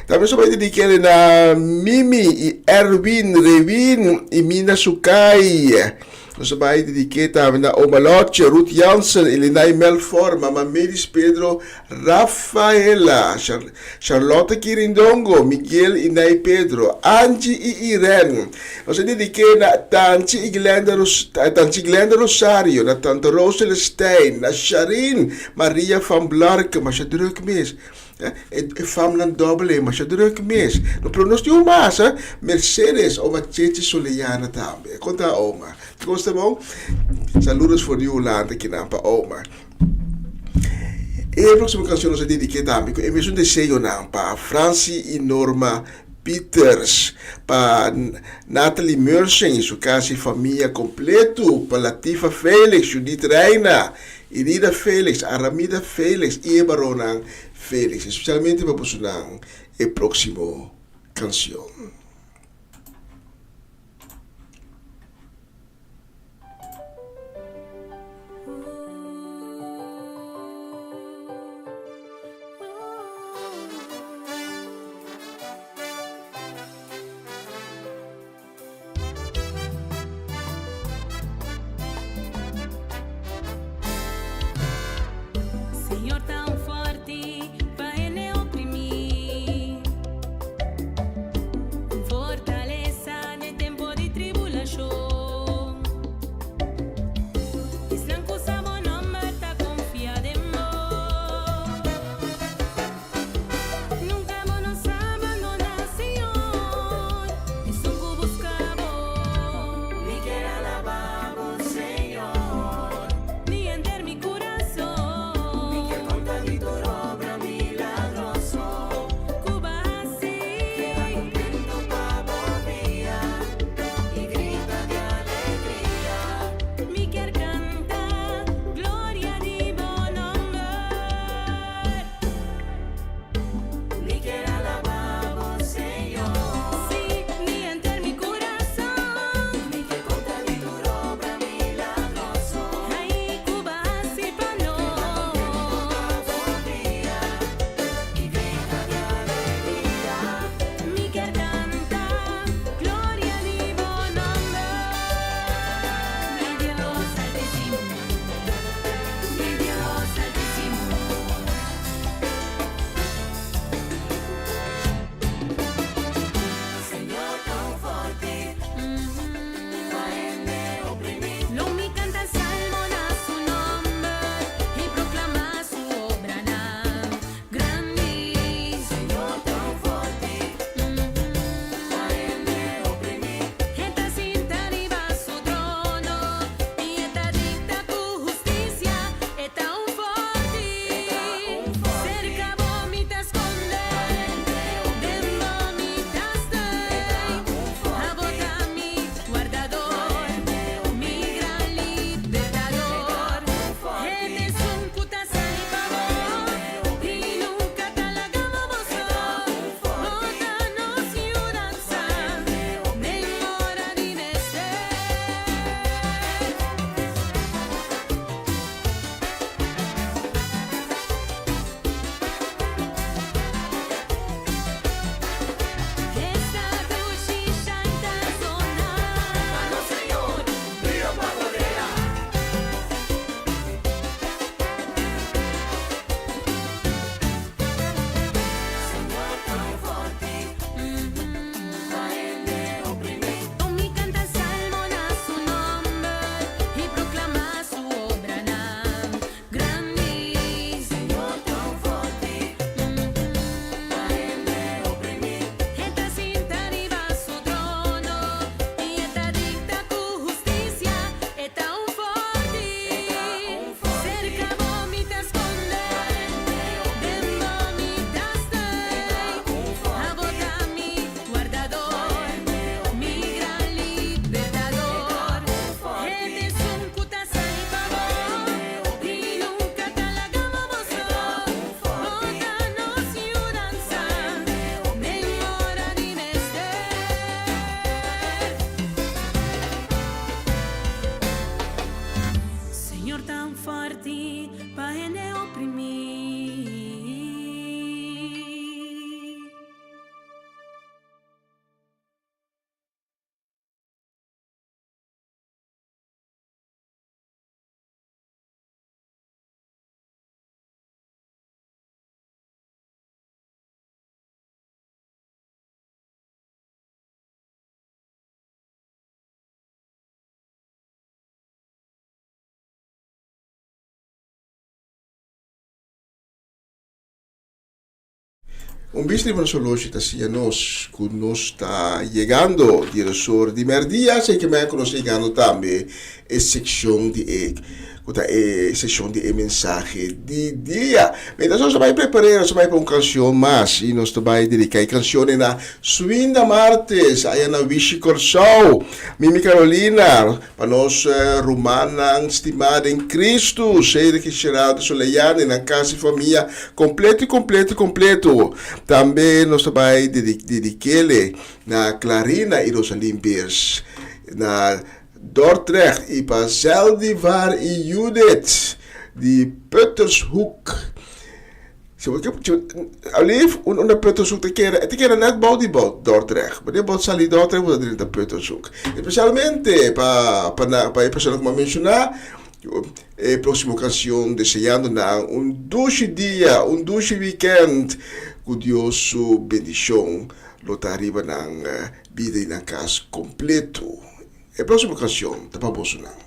Tambe so bai dedikele na Mimi y Erwin Rewin y Mina Sukai. Nos bai dedike tambe na Oma Lotje, Ruth Jansen, Elinay Melfor, Mama Melis Pedro, Rafaela, Charlotte Kirindongo, Miguel y Nay Pedro, Angie y Irene. Nos a dediké na Tanchi y Glenda Tanchi Glenda Rosario, na Tante Rose Celestijn, na Sharin Maria van Blarke, masha druk mes. E e famnan dobbel ei, masha druk mes. No, pero nos tin un mas, eh. Mercedes, oma Chechi Soleana tambe. Kon ta oma? Kos ta bon? Saludos for di Hulanda kinan pa oma. E próximo canción nos a dediqué tambe cu e mesun deseonan pa Franci y Norma Pieters, pa Natalie Mersen y su casa y famia completo, pa Latifa Felix, Judith Reina, Irida Felix, Aramida Felix y e baronnan Felix. Especialmente pa bosonan e próximo canción. Señor ta un forti pa N oprimí. Un bista riba nos oloshi ta siña nos ku nos ta yegando di resor di mèrdia, así ke mèn ku nos ta yegando tambe e sekshon di e ku ta e sekshon di e mensahe di dia. Mientras nos ta bai prepar'é, nos ta bai pa un kanshon mas i nos ta bai dediká e kanshon na Swinda Martes aya na Wishi Kòrsou. Mimi Carolina, Pa nos rumannan stimá den Cristo, Cedric i Geraldo Soleyan i nan kas i famia kompleto i kompleto i kompleto. Tambe nos ta bai dedik'ele na Clarina i Rosalyn Beers na Dordrecht i pa Zeldivar i Judith di Puttershoek. Si bo ke Alif, unda Puttershoek ta keda? E ta keda net bou di bou Dordrecht. Wanneer bo sali Dordrecht bo ta drenta Puttershoek. Especialmente pa pa nan pa e persona ku mi a menshoná, e próksimo kanshon deseando nan un dushi dia, un dushi weekend ku Dios su bendishon lo ta riba nan bida i nan kas kompleto. E próksimo kanshon ta pa bosonan.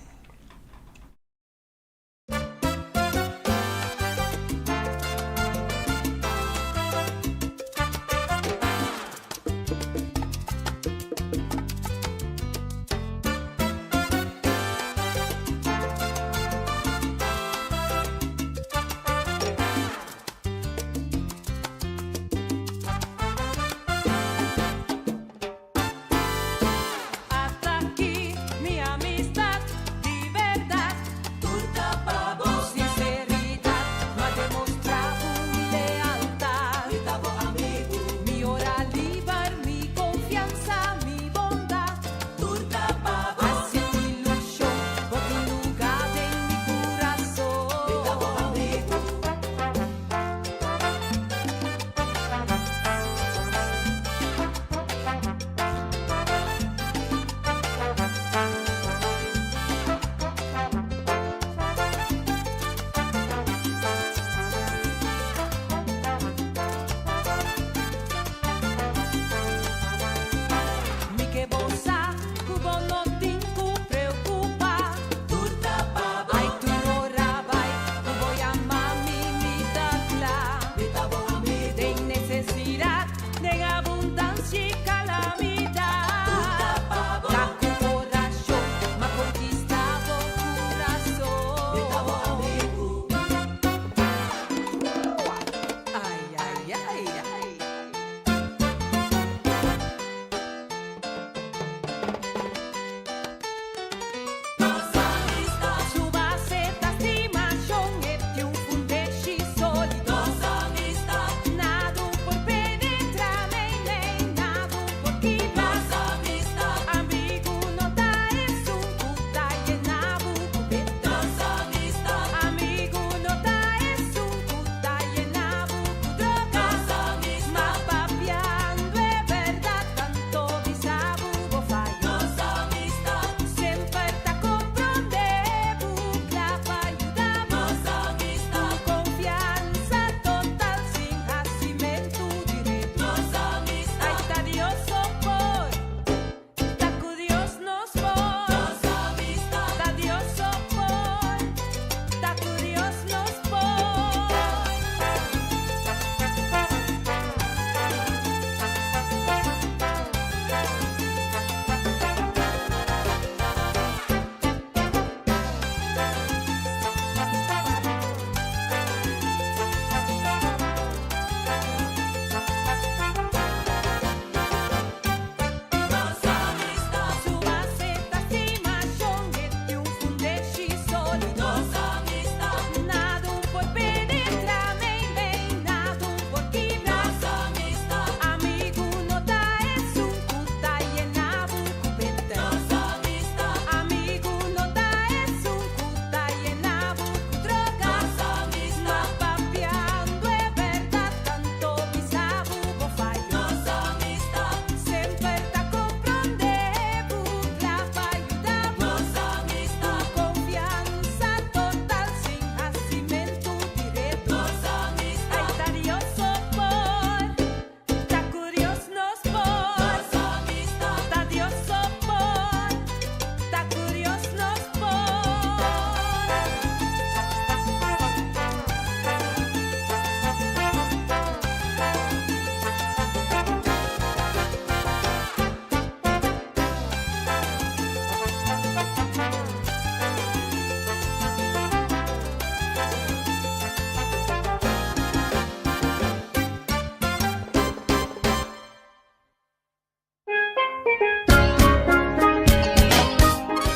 Hasta aki mi amistad.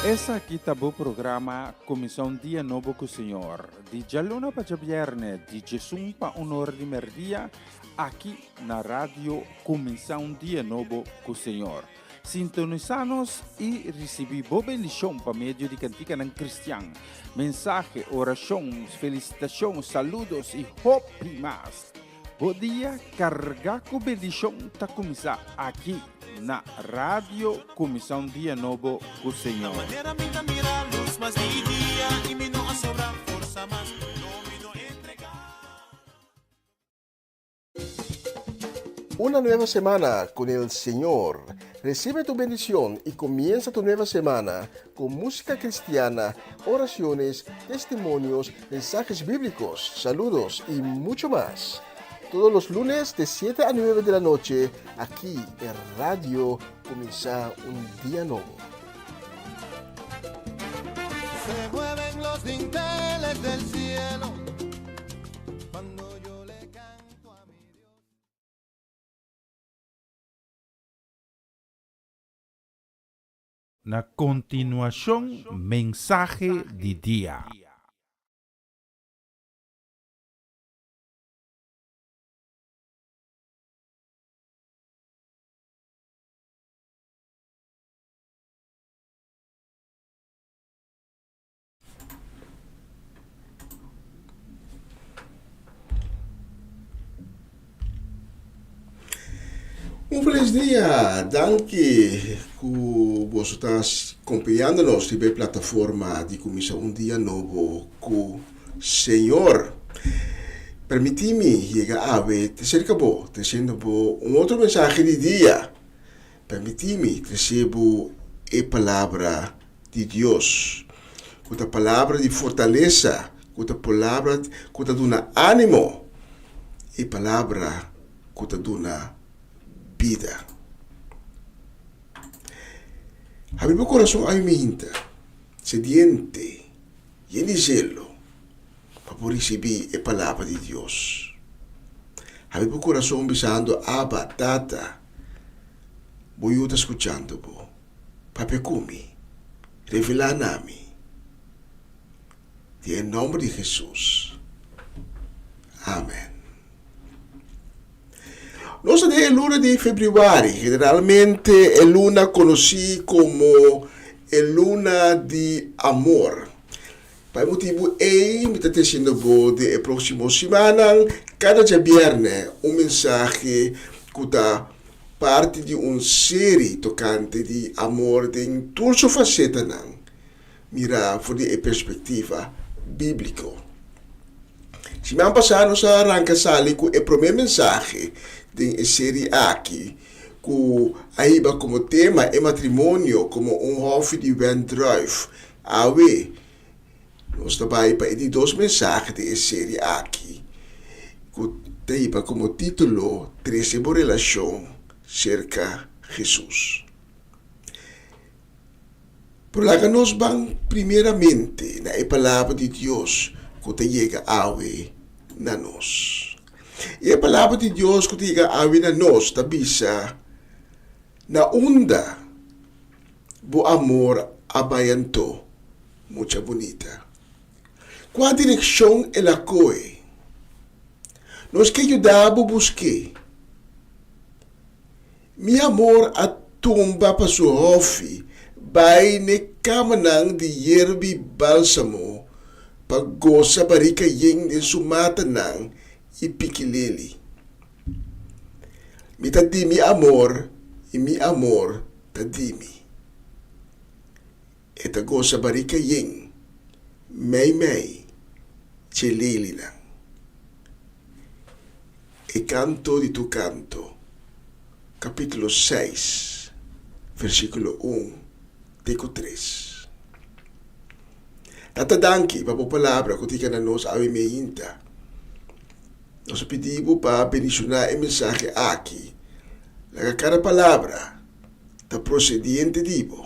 Esaki ta bo programa Kuminsá un Dia Nobo ku Señor, di djaluna pa djabièrnè di djesun pa un ora di mèrdia, aki na Radio Kuminsá un Dia Nobo ku Señor. Sintonisá nos i risibí bo bendishon pa medio di kantikanan kristian, mensahe, orashon, felisitashon, saludos i hopi mas. Bo dia kargá ku bendishon ta kuminsá aki na Radio Kuminsá un Dia Nobo ku Señor. Una nueva semana con el Señor. Recibe tu bendición y comienza tu nueva semana con música cristiana, oraciones, testimonios, mensajes bíblicos, saludos y mucho más. Todos los lunes de 7 a 9 de la noche, aquí en Radio Comienza un Día Nuevo. Se mueven los dinteles del cielo cuando yo le canto a mi Dios. Na kontinuashon mensahe di dia. Un feliz dia! Danki ku boso ta kompañando nos riba e plataforma di kuminsá un dia nobo ku Señor. Permití mi yega awe te serka bo, tresiendo bo un otro mensahe di dia. Permití mi trese bo e palabra di Dios, ku ta palabra di fortalesa, ku ta palabra ku ta duna ánimo i palabra ku ta duna bida. Habri bo kurason awe minta, sediente, yen di zelo pa bo risibí e palabra di Dios. Habri bo kurason bisando, Abba, Tata, bo yu ta skuchando bo. Papia ku mi, revelá na mi. Den e nòmber di Hesus. Amen. Nos ta den e luna di febrüari, generalmente e luna konosí komo e luna di amor. Pa e motibu ei mi ta tresiendo bo den e próksimo simannan kada djabièrnè un mensahe ku ta parti di un seri tokante di amor den tur su fasetanan, mirá for di e perspektiva bíbliko. Siman pasá nos a ranka sali ku e promé mensahe den e seri aki, ku a hiba komo tema e matrimonio komo un hòfi di wendrùif. Awe, Nos ta bai pa e di dos mensahe di e serie aki, ku ta hiba komo título Trese bo relashon serka Hesus. Pero laga nos ban primeramente na e Palabra di Dios ku ta yega awe na nos. I e Palabra di Dios ku ta yega awe na nos ta bisa, Na unda bo amor a bai anto, mucha bunita? Kua direkshon el a kohe? Nos ke yuda bo busk'é. Mi amor a tumba pa su hòfi bai n'e kamanan di yerbi bálsamo pa gosa barika yen den su matanan i pikileli. Mi ta di mi amor i mi amor ta di mi. E ta gosa barika yen, mei mei dje lelinan. E Kanto di tur Kanto, kapítulo seis, versíkulo un te ku tres. Tata danki pa bo palabra ku ta yega na nos awe meinta. Nos a pidi bo pa bendishoná e mensahe aki. Laga kada palabra ta prosediente di bo.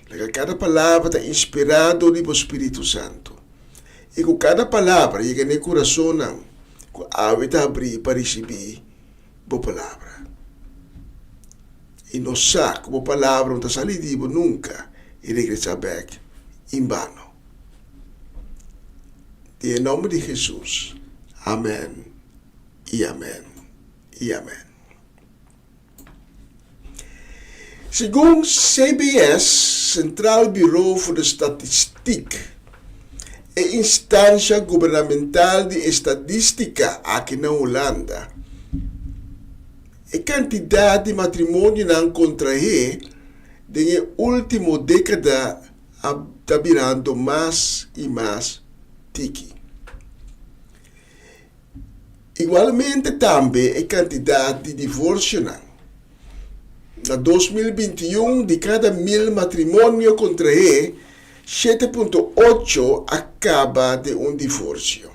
Laga kada palabra ta inspirá dor di bo Spiritu Santu. I ku kada palabra yega na e kurasonnan ku awe ta habrí pa risibí bo palabra. I nos sa ku bo palabra no ta sali di bo nunka. i regresá bèk inbano. Den e nòmber di Hesus, amèn i amèn i amèn. Segun CBS, Centraal Bureau voor de Statistiek, e instansha gubernamental di estadístika aki na Hulanda, e kantidat di matrimonionan kontrahé den e último dékada a ta birando mas i mas tiki. Igualmente tambe e kantidat di divorsionan. Na 2021 di kada mil matrimonio kontrahé, 7.8 a kaba den un divorsio.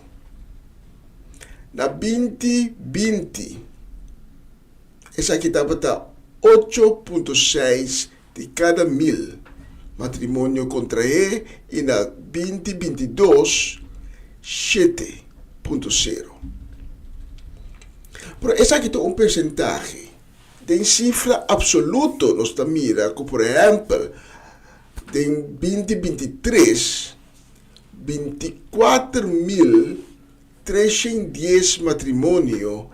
Na 2020 esaki tabata 8.6 di kada mil matrimonio kontrahé i na 2022 7.0. Pero esaki ta un persentahe. Den sifra apsoluto nos ta mira ku por ehèmpel den 2023 24.310 matrimonio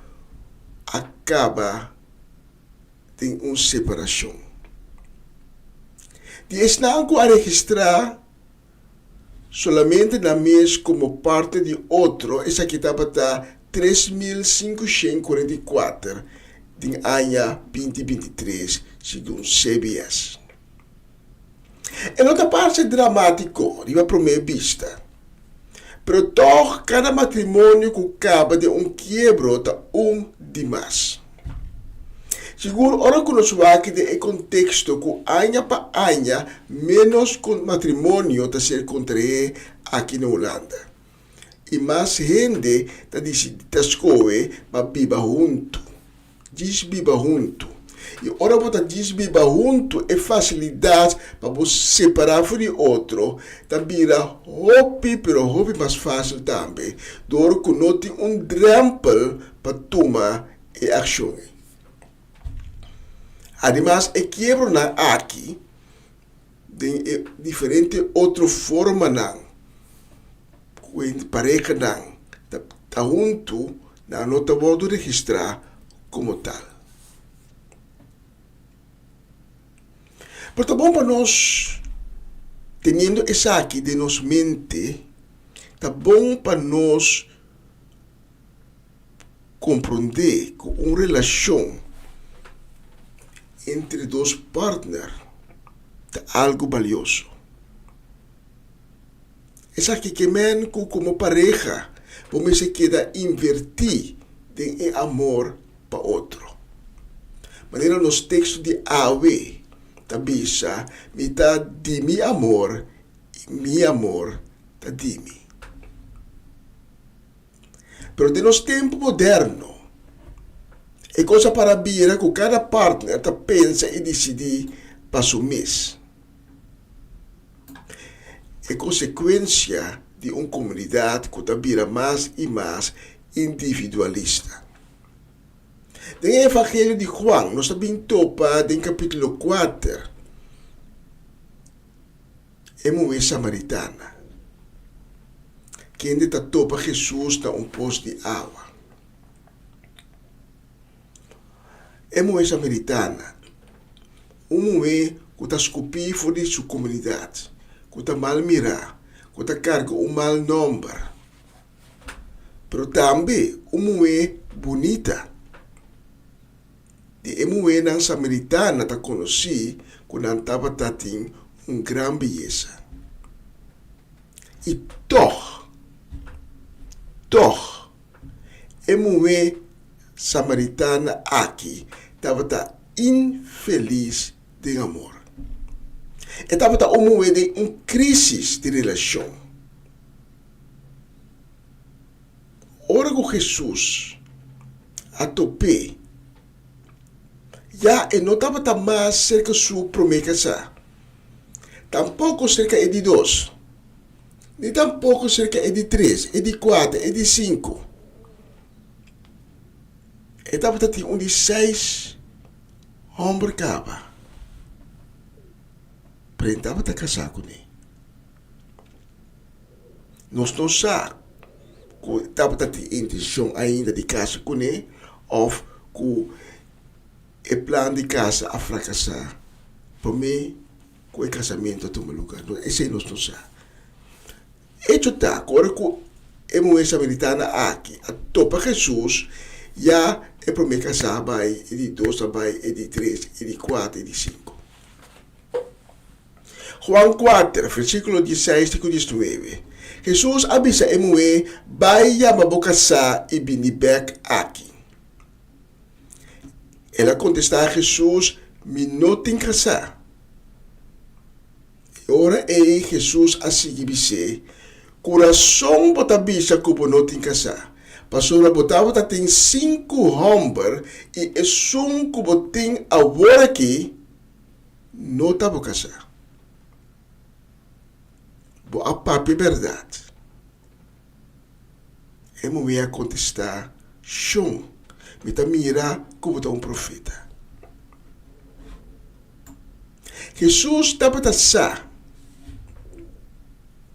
a kaba den un separashon. Di esnan ku a registrá solamente nan mes komo parte di otro, esaki tabata 3544 den aña 2023, segun CBS. E no ta parse dramátiko riba promé bista, pero tòg kada matrimonio ku kaba den un kiebro ta un di mas. Sigur ora ku nos wak den e konteksto ku aña pa aña ménos matrimonio ta ser kontraé aki na Hulanda i mas hende ta disidí ta skohe pa biba huntu. Djis biba huntu. I ora bo ta djis biba huntu e fasilidat pa bo separá for di otro ta bira hopi pero hopi mas fásil tambe dor ku no tin un drèmpel pa tuma e akshon ei. Ademas e kiebronan aki den e diferente otro formanan ku e parehanan ta huntu nan no ta wòrdu registrá komo tal. Pero ta bon pa nos teniendo esaki den nos mente, ta bon pa nos komprondé ku un relashon entre dos partner ta algu balioso. Esaki ke men ku komo pareha bo mester keda invertí den e amor pa otro. Manera nos teksto di awe ta bisa, Mi ta di mi amor i mi amor ta di mi. Pero den nos tempu moderno, e kos a para bira ku kada partner ta pensa i disidí pa su mes. E konsekuensia di un komunidat ku ta bira mas i mas individualista. Den e Evangelio di Juan nos ta bin topa den kapítulo kuater e muhé samaritana, kende ta topa Hesus na un pos di awa. E muhé samaritana, un muhé ku ta skupí for di su komunidat, ku ta mal mirá, ku ta karga un mal nòmber, pero tambe un muhé bunita. Di e muhénan samaritana ta konosí ku nan tabata tin un gran beyesa. I tòg, tòg, e muhé samaritana aki tabata infelis den amor. E tabata un muhé den un krísis di relashon. Ora ku Hesus a top'é, ya e no tabata mas serka su promé kasá, tampoko serka e di dos, ni tampoko serka e di tres, e di kuater, e di sinku. E tabata tin un di seis hòmber kaba. Pero e tabata kasá kuné. Nos no sa ku e tabata tin intenshon ainda di kasa kuné òf ku e plan di kasa a frakasá promé ku e kasamentu a tuma lugá. Esei nos no sa. Echo ta ku ora ku e muhé samaritana aki a topa Hesus, ya e promé kasá a bai, e di dos a bai, e di tres, e di kuater, e di sinku. Juan kuater, versíkulo dieseis te ku diesnuebe, Hesus a bisa e muhé, Bai yama bo kasá i bini bèk aki. El a kontestá Hesus, Mi no tin kasá. E ora ei Hesus a sigui bis'é, Ku rason bo ta bisa ku bo no tin kasá, pasobra bo tabata tin sinku hòmber i esun ku bo tin awor akí no ta bo kasá. Bo a papia bèrdat. E muhé a kontestá, Shon, mi ta mira ku bo ta un profeta. Hesus tabata sa,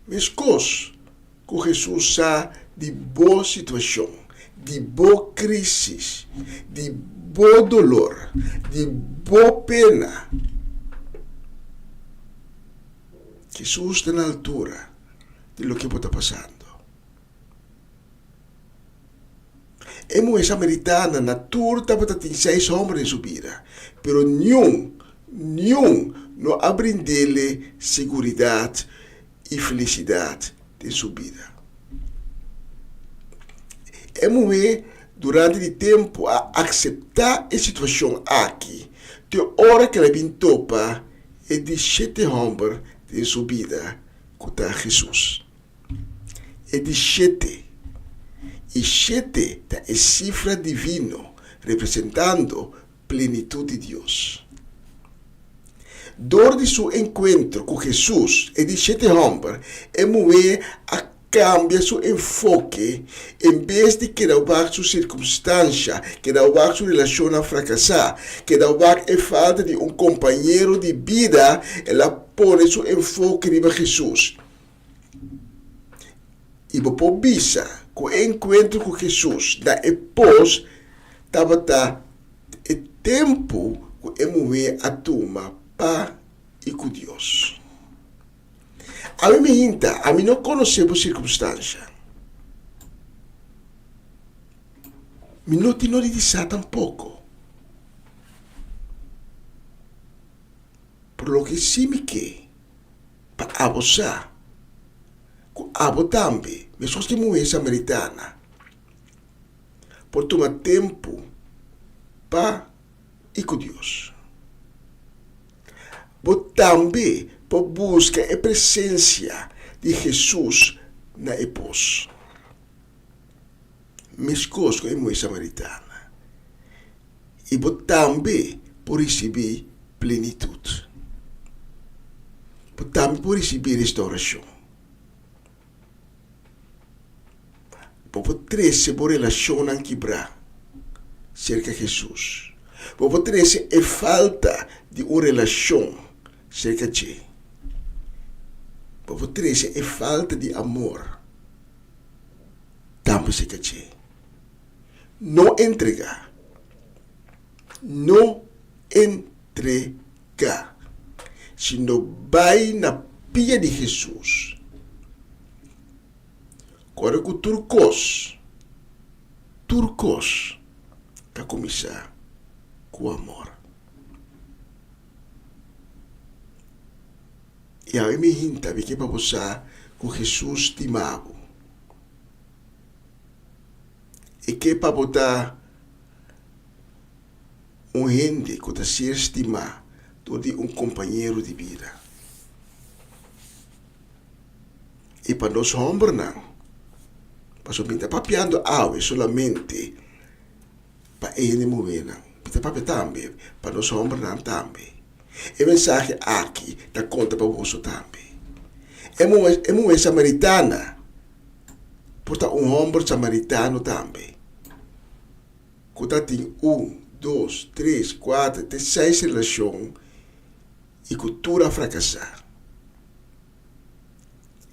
meskos ku Hesus sa di bo situashon, di bo krísis, di bo dolor, di bo pena. Hesus ta na altura di loke bo ta pasando. E muhé samaritana na tur tabata tin seis hòmber den su bida, pero niun, niun no a brind'ele seguridat i felisidat den su bida. E muhé durante di tempu a akseptá e situashon aki te ora ku el a bin topa e di shete hòmber den su bida ku ta Hesus. E di shete. I shete ta e sifra divino representando plenitut di Dios. Dor di su enkuentro ku Hesus, e di shete hòmber, e muhé a kambia su enfoke, en bes di keda wak su sirkumstansha, keda wak su relashonnan frakasá, keda wak e falta di un kompañero di bida, el a pone su enfoke riba Hesus. I bo por bisa ku e enkuentro ku Hesus na e pos tabata e tempu ku e muhé a tuma pa i ku Dios. Ami mi hinta, ami no konosé bo sirkumstansha. Mi no tin nodi di sa tampoko. Por loke si mi ke. Pa abo sa ku abo tambe, meskos di muhé samaritana, por tuma tempu pa i ku Dios. Bo tambe por buska e presensia di Hesus na e pos, meskos ku e muhé samaritana, i bo tambe por risibí plenitut. Bo tambe por risibí restaurashon. Bo por trese bo relashonnan kibrá serka Hesus. Bo por trese e falta di un relashon serka dje. Bo por trese e falta di amor tambe serka dje. No entregá. No entregá, sino bai na pia di Hesus. Kòrda ku tur kos, tur kos ta kuminsá ku amor. I awe mi hinta mi ke pa bo sa ku Hesus stima bo. E ke pa bo ta Un hende ku ta ser stimá dor di un kompañero di bida. I pa nos hòmbernan, pasobra mi ta papiando awe solamente pa e hende muhénan, mi ta papia tambe pa nos hòmbernan tambe. E mensahe aki ta konta pa boso tambe. E muhé, e muhé samaritana por ta un hòmber samaritano tambe. Ku ta tin un, dos, tres, kuater te seis relashon. I ku tur a frakasá.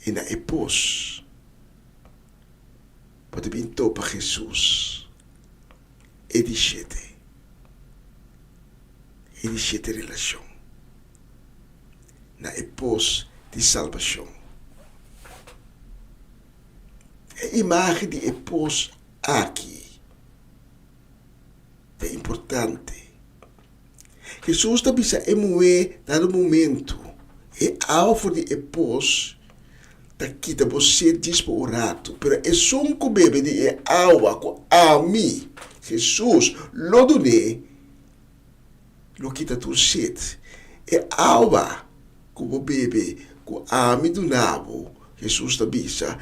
I na e pos bo ta bin topa Hesus, e di shete, e di shete relashon, na e pos di salbashon. E imagen di e pos aki ta importante. Hesus ta bisa e muhé dado momentu, E awa for di e pos ta kita bo sed djis pa un ratu, pero esun ku bebe di e awa ku ami, Hesus, lo dun'é, lo kita tur sed. E awa ku bo bebe ku ami duna bo, Hesus ta bisa,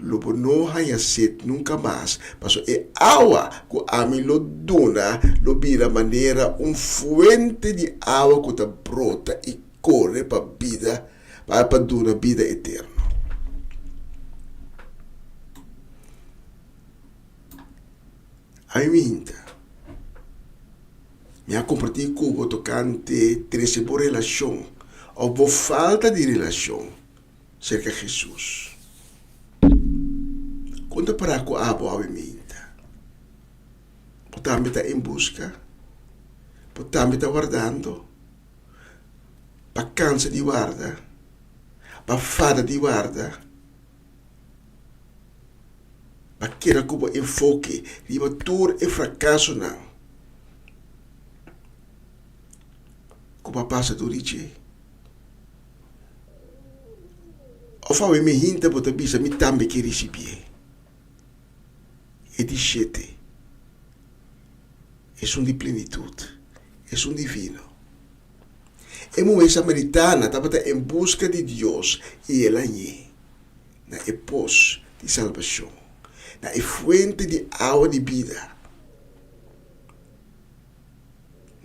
Lo bo no haña set nunka mas, pasobra e awa ku ami lo duna lo bira manera un fuente di awa ku ta brota i kore pa bida, pa duna bida eterno. Ami mi hinta, mi a kompartí ku bo tokante trese bo relashon òf bo falta di relashon Serka Hesus. Kon ta pará ku abo awe meinta? Bo tambe ta en buska? Bo tambe ta wardando? Ba kansa di warda? Ba fada di warda? Ba keda ku bo enfoke riba tur e frakasonan ku bo a pasa dor di dje? Of awe mi hinta bo ta bisa mi tambe ke risibié. E di shete, esun di plenitut, esun divino. E muhé samaritana tabata en buska di Dios i el a hañ'é na e pos di salbashon, na e fuente di awa di bida.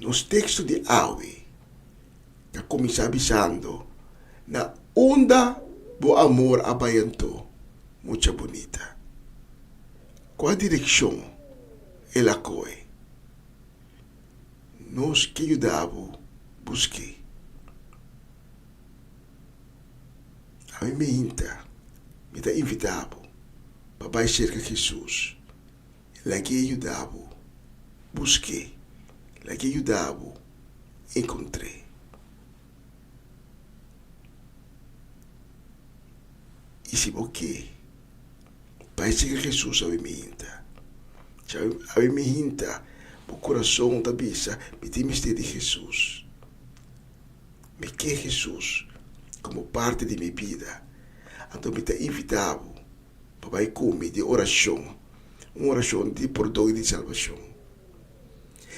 Nos teksto di awe ta kuminsá bisando, Na unda bo amor a bai anto, mucha bunita? Kua direkshon el a kohe? Nos ke yuda bo busk'é. Ami meinta, mi ta invitá bo pa bai serka Hesus. Lag'é yuda bo busk'é. Lag'é yuda bo enkontr'é. I si bo ke, bai serka Hesus awe miinta. Si awe miinta bo kurason ta bisa, Mi tin mester di Hesus. Mi ke Hesus komo parti di mi bida. Anto mi ta invitá bo pa bai ku mi den orashon, un orashon di pordon i di salbashon.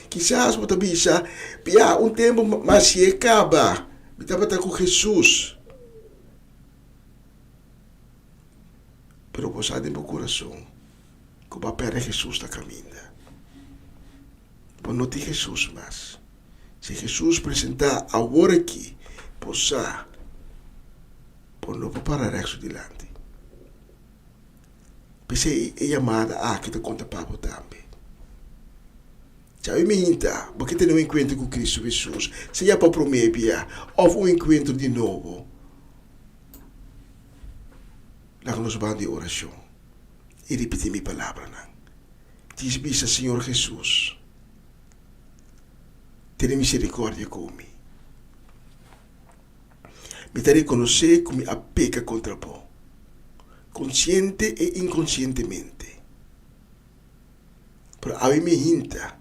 Kisas bo ta bisa, Bia, un tempu mas si e kaba, mi tabata ku Hesus. Pero bo sa den bo kurason ku bo a pèrdè Hesus na kaminda. Bo no tin Hesus mas. Si Hesus presentá awor aki, bo sa bo no por para rèk su dilanti. P'esei e yamada aki ta konta pa bo tambe. Djawe minta, bo ke tene un enkuentro ku Kristu Hesus, sea pa promé bia òf un enkuentro di nobo. Laga nos ban di orashon i ripití mi palabranan. Djis bisa, Señor Hesus, tene miserikòrdia ku mi. Mi ta rekonosé ku mi a peka kontra bo, konsiente e inkonsientemente. Pero awe mi hinta,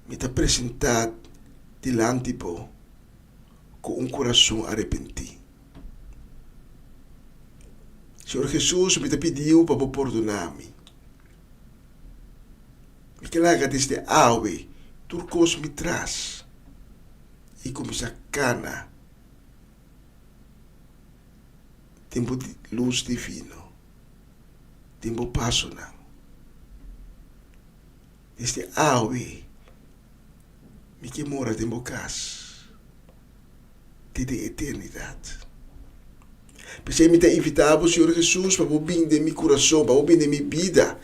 mi ta presentá dilanti bo ku un kurason arepentí. Señor Hesus, mi ta pidiu pa bo pordoná mi. Mi ke laga desde awe tur kos mi tras. i kuminsá kana den bo lus divino, den bo pasonan. Desde awe mi ke mora den bo kas te den eternidat. P'esei mi ta invitá bo, Señor Hesus, pa bo bin den mi kurason, pa bo bin den mi bida.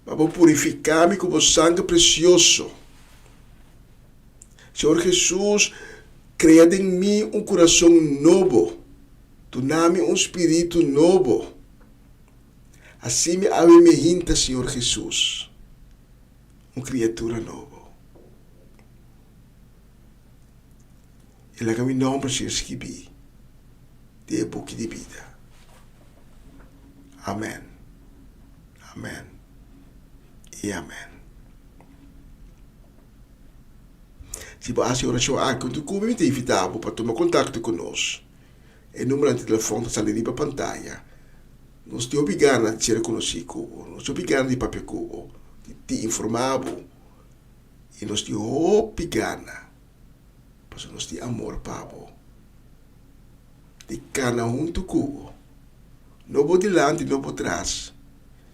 Pa bo purifiká mi ku bo sanger presioso. Señor Hesus, krea den mi un kurason nobo, duna mi un spiritu nobo. Hasi mi awe mi hinta, Señor Hesus, un kriatura nobo. I laga mi nomber ser skibí den e buki di bida. Amen, amen i amen. Si bo a hasi e orashon aki huntu ku mi, mi ta invitá bo pa tuma kontakto ku nos. E numbernan di telefòn ta sali riba pantaya. Nos tin hopi gana di ser konosí ku bo. Nos tin hopi gana di papia ku bo, di informá bo. I nos tin hopi gana, pasobra nos tin amor pa bo, di kana huntu ku bo, no bo dilanti, no bo tras,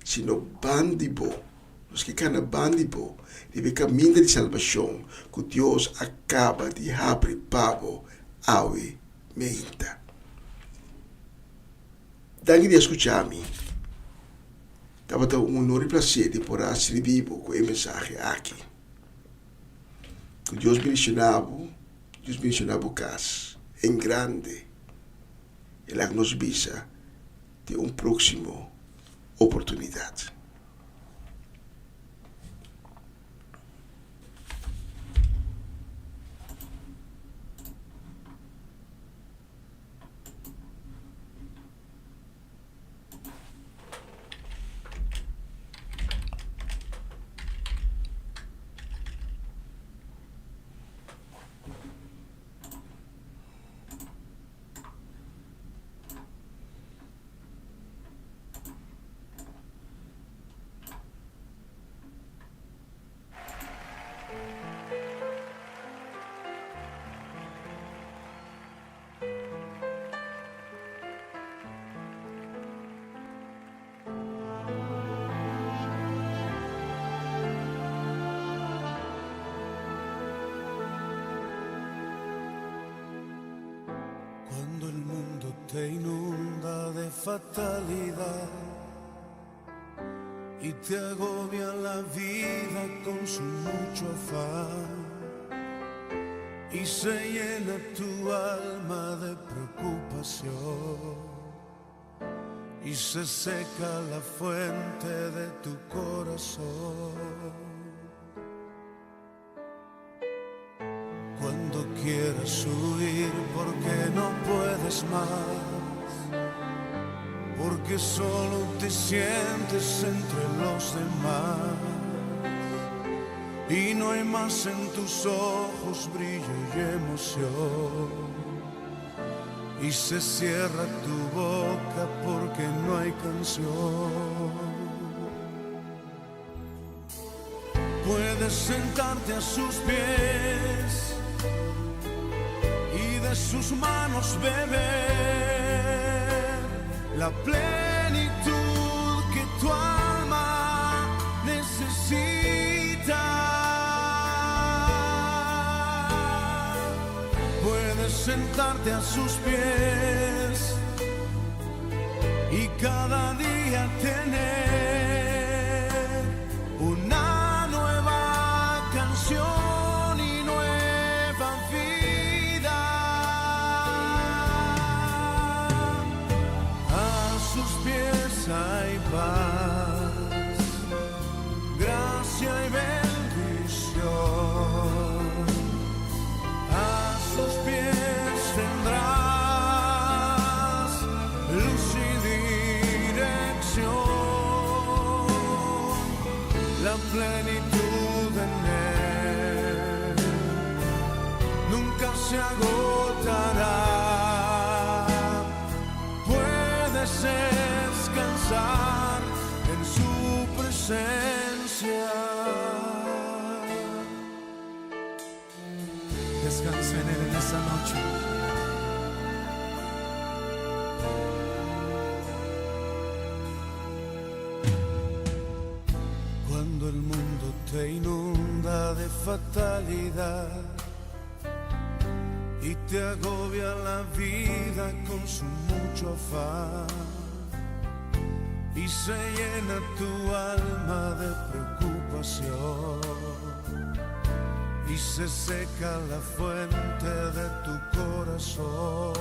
sino ban di bo. Nos ke kana ban di bo riba e kaminda di salbashon ku Dios a kaba di habri pa bo awe meinta. Danki di a skucha mi. Tabata un honor i plaser di por a sirbi bo ku e mensahe aki. Ku Dios bendishoná bo, Dios bendishoná bo kas en grande. I laga nos bisa den un próksimo oportunidat. Cuando el mundo te inunda de fatalidad y te agobia la vida con su mucho afán y se llena tu alma de preocupación y se seca la fuente de tu corazón. Cuando quieras huir porque no puedes más, porque solo te sientes entre los demás y no hay más en tus ojos brillo y emoción. Y se cierra tu boca porque no hay canción. Puedes sentarte a sus pies y de sus manos beber la plenitud que tu alma necesita. Puedes sentarte a sus pies y cada día tener una nueva canción y nueva vida. A sus pies hay paz, gracia y bendición. A sus pies tendrás luz y dirección, la plenitud en él nunca se agotará. Puedes descansar en su presencia. Descansa en Él en esta noche. Cuando el mundo te inunda de fatalidad y te agobia la vida con su mucho afán y se llena tu alma de preocupación. Y se seca la fuente de tu corazón.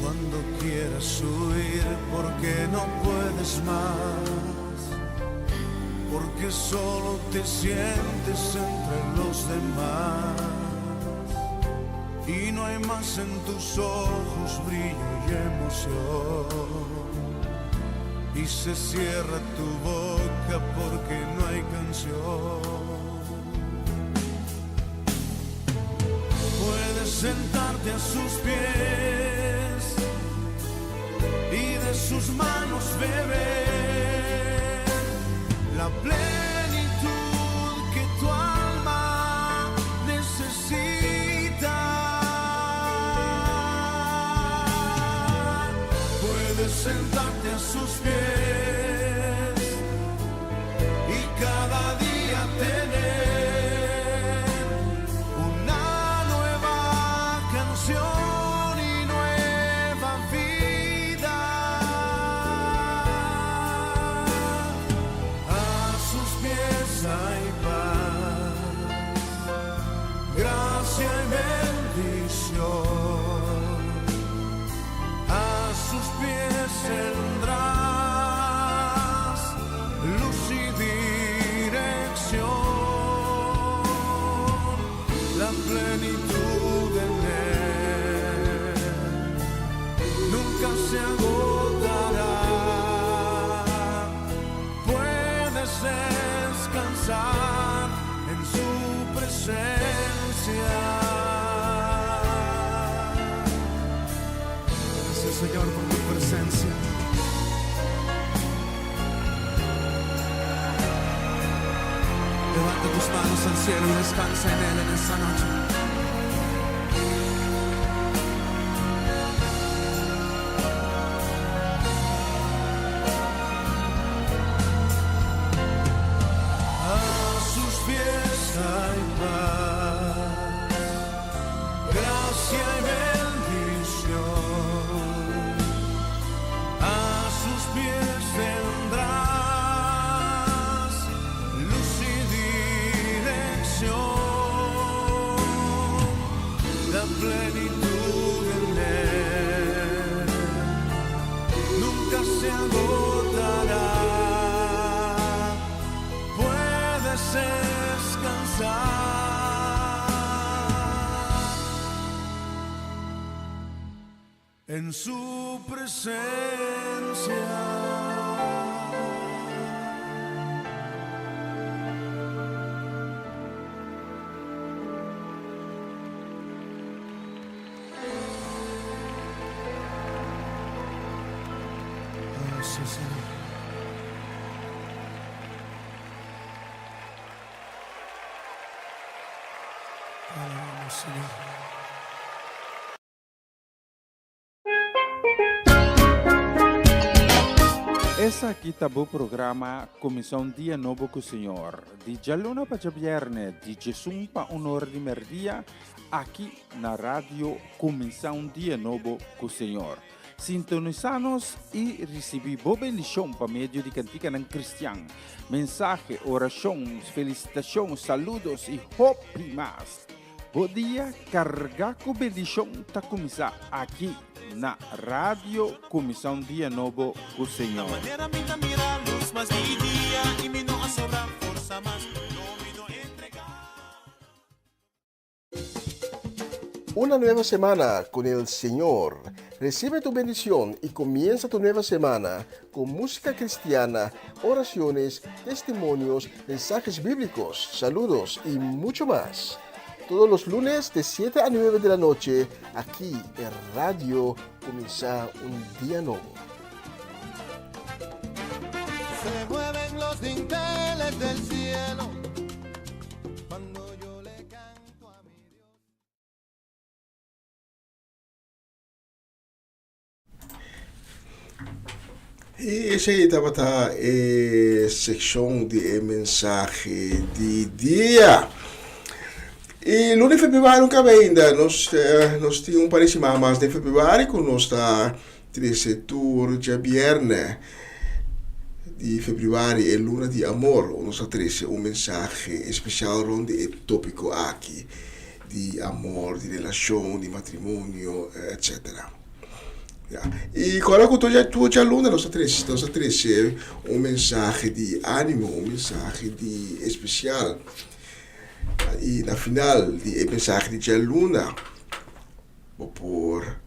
Cuando quieras huir porque no puedes más, porque solo te sientes entre los demás y no hay más en tus ojos brillo y emoción. Y se cierra tu boca porque no hay canción. Puedes sentarte a sus pies y de sus manos beber la plenitud que tu alma necesita. Puedes sentarte a sus pies y cada día tener una nueva canción y nueva vida. A sus pies hay paz, gracia y bendición. A sus pies tendrás luz y dirección, la plenitud en él nunca se agotará. Puedes descansar en su presencia. Gracias Señor por tu presencia. Levanta tus manos al cielo y descansa en Él en esta noche. A sus pies hay paz, gracia y bendición. A sus pies tendrás luz y dirección, la plenitud en él nunca se agotará. Puedes descansar en su presencia. Oh, sí, Señor. Te alabamos, Señor. Esaki ta bo programa Kuminsá un Dia Nobo ku Señor, di djaluna pa djabièrnè di djesun pa un ora di mèrdia, aki na Radio Kuminsá un Dia Nobo ku Señor. Sintonisá nos i risibí bo bendishon pa medio di kantikanan kristian, mensahe, orashon, felisitashon, saludos i hopi mas. Bo dia kargá ku bendishon ta kuminsá aki na Radio Kuminsá un Dia Nobo ku Señor. Manera mi ta mira luz mas di dia y mi no a sobra forsa mas no mi no entrega. Una nueva semana con el Señor. Recibe tu bendición y comienza tu nueva semana con música cristiana, oraciones, testimonios, mensajes bíblicos, saludos y mucho más. Todos los lunes de 7 a 9 de la noche, aquí en Radio Comienza un Día Nuevo. Se mueven los dinteles del cielo cuando yo le canto a mi Dios. I esei tabata e sekshon di e mensahe di dia. I luna di februari no kaba ainda. Nos, nos tin un par di siman mas den februari ku nos ta trese tur djabièrnè. di febrüari, e luna di amor, nos a trese un mensahe espesial rond di e tópiko aki di amor, di relashon, di matrimonio, etcetera. Ya. I kòrda ku tur tur djaluna nos a trese nos a trese un mensahe di ánimo, un mensahe di espesial. I na final di e mensahe di djaluna bo por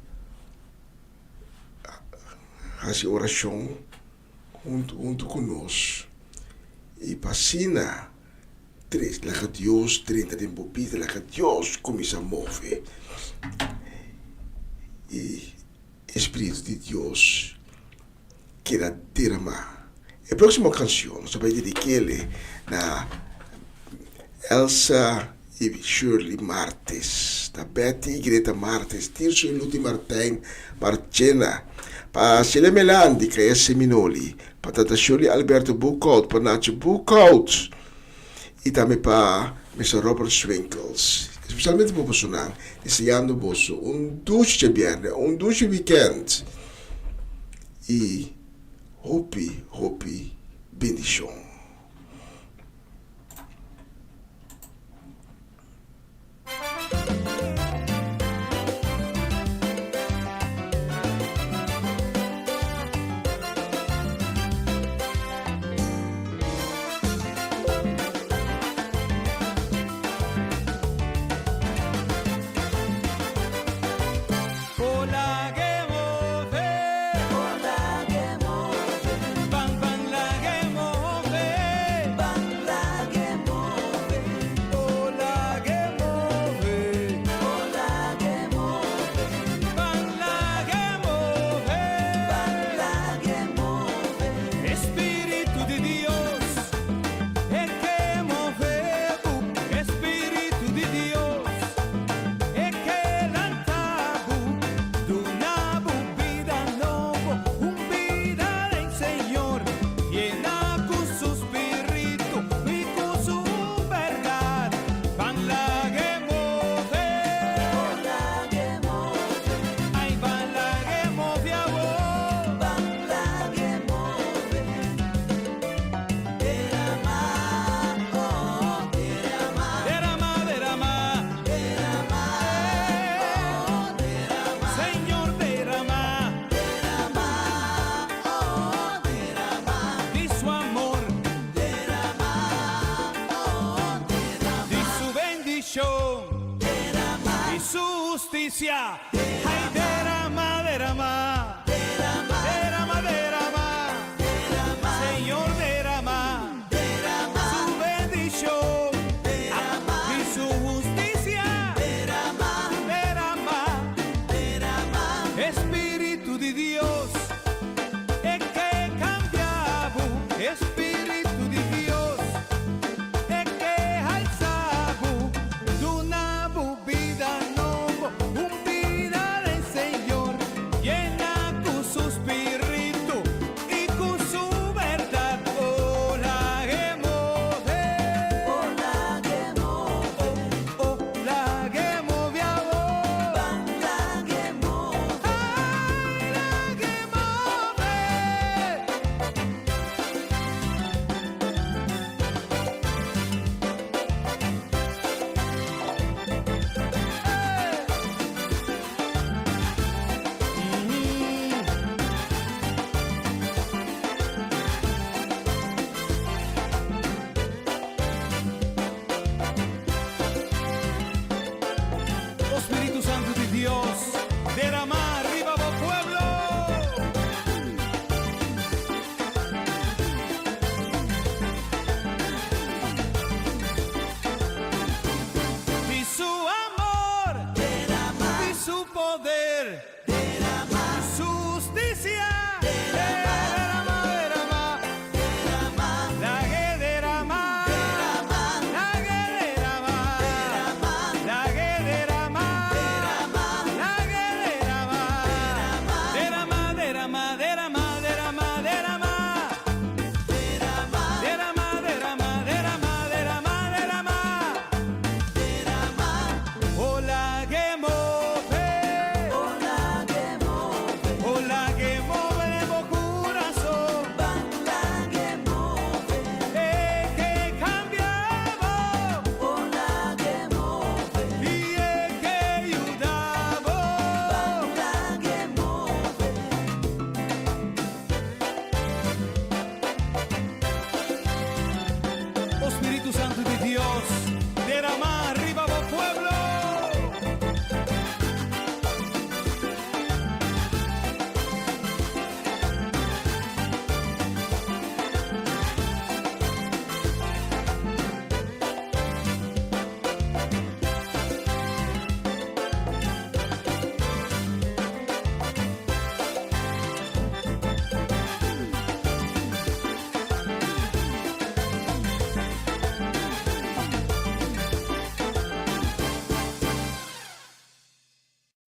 hasi orashon huntu huntu ku nos i pa asina tres laga Dios drenta den bo bida laga Dios kuminsá move i e spiritu di Dios keda deramá. E próksimo kanshon nos ta bai dedik'é na Elsa i Shirley Martes, na Betty i Greta Martes, Tirso i Luti Martijn Marchena, pa Celia Melan di Kaya Seminoli, pa Tata Shirley Alberto Boekhout, pa Nacho Boekhout i tambe pa Mister Robert Swinkels. Espesialmente pa bosonan, deseando boso un dushi djabièrnè, un dushi wikènt i hopi hopi bendishon.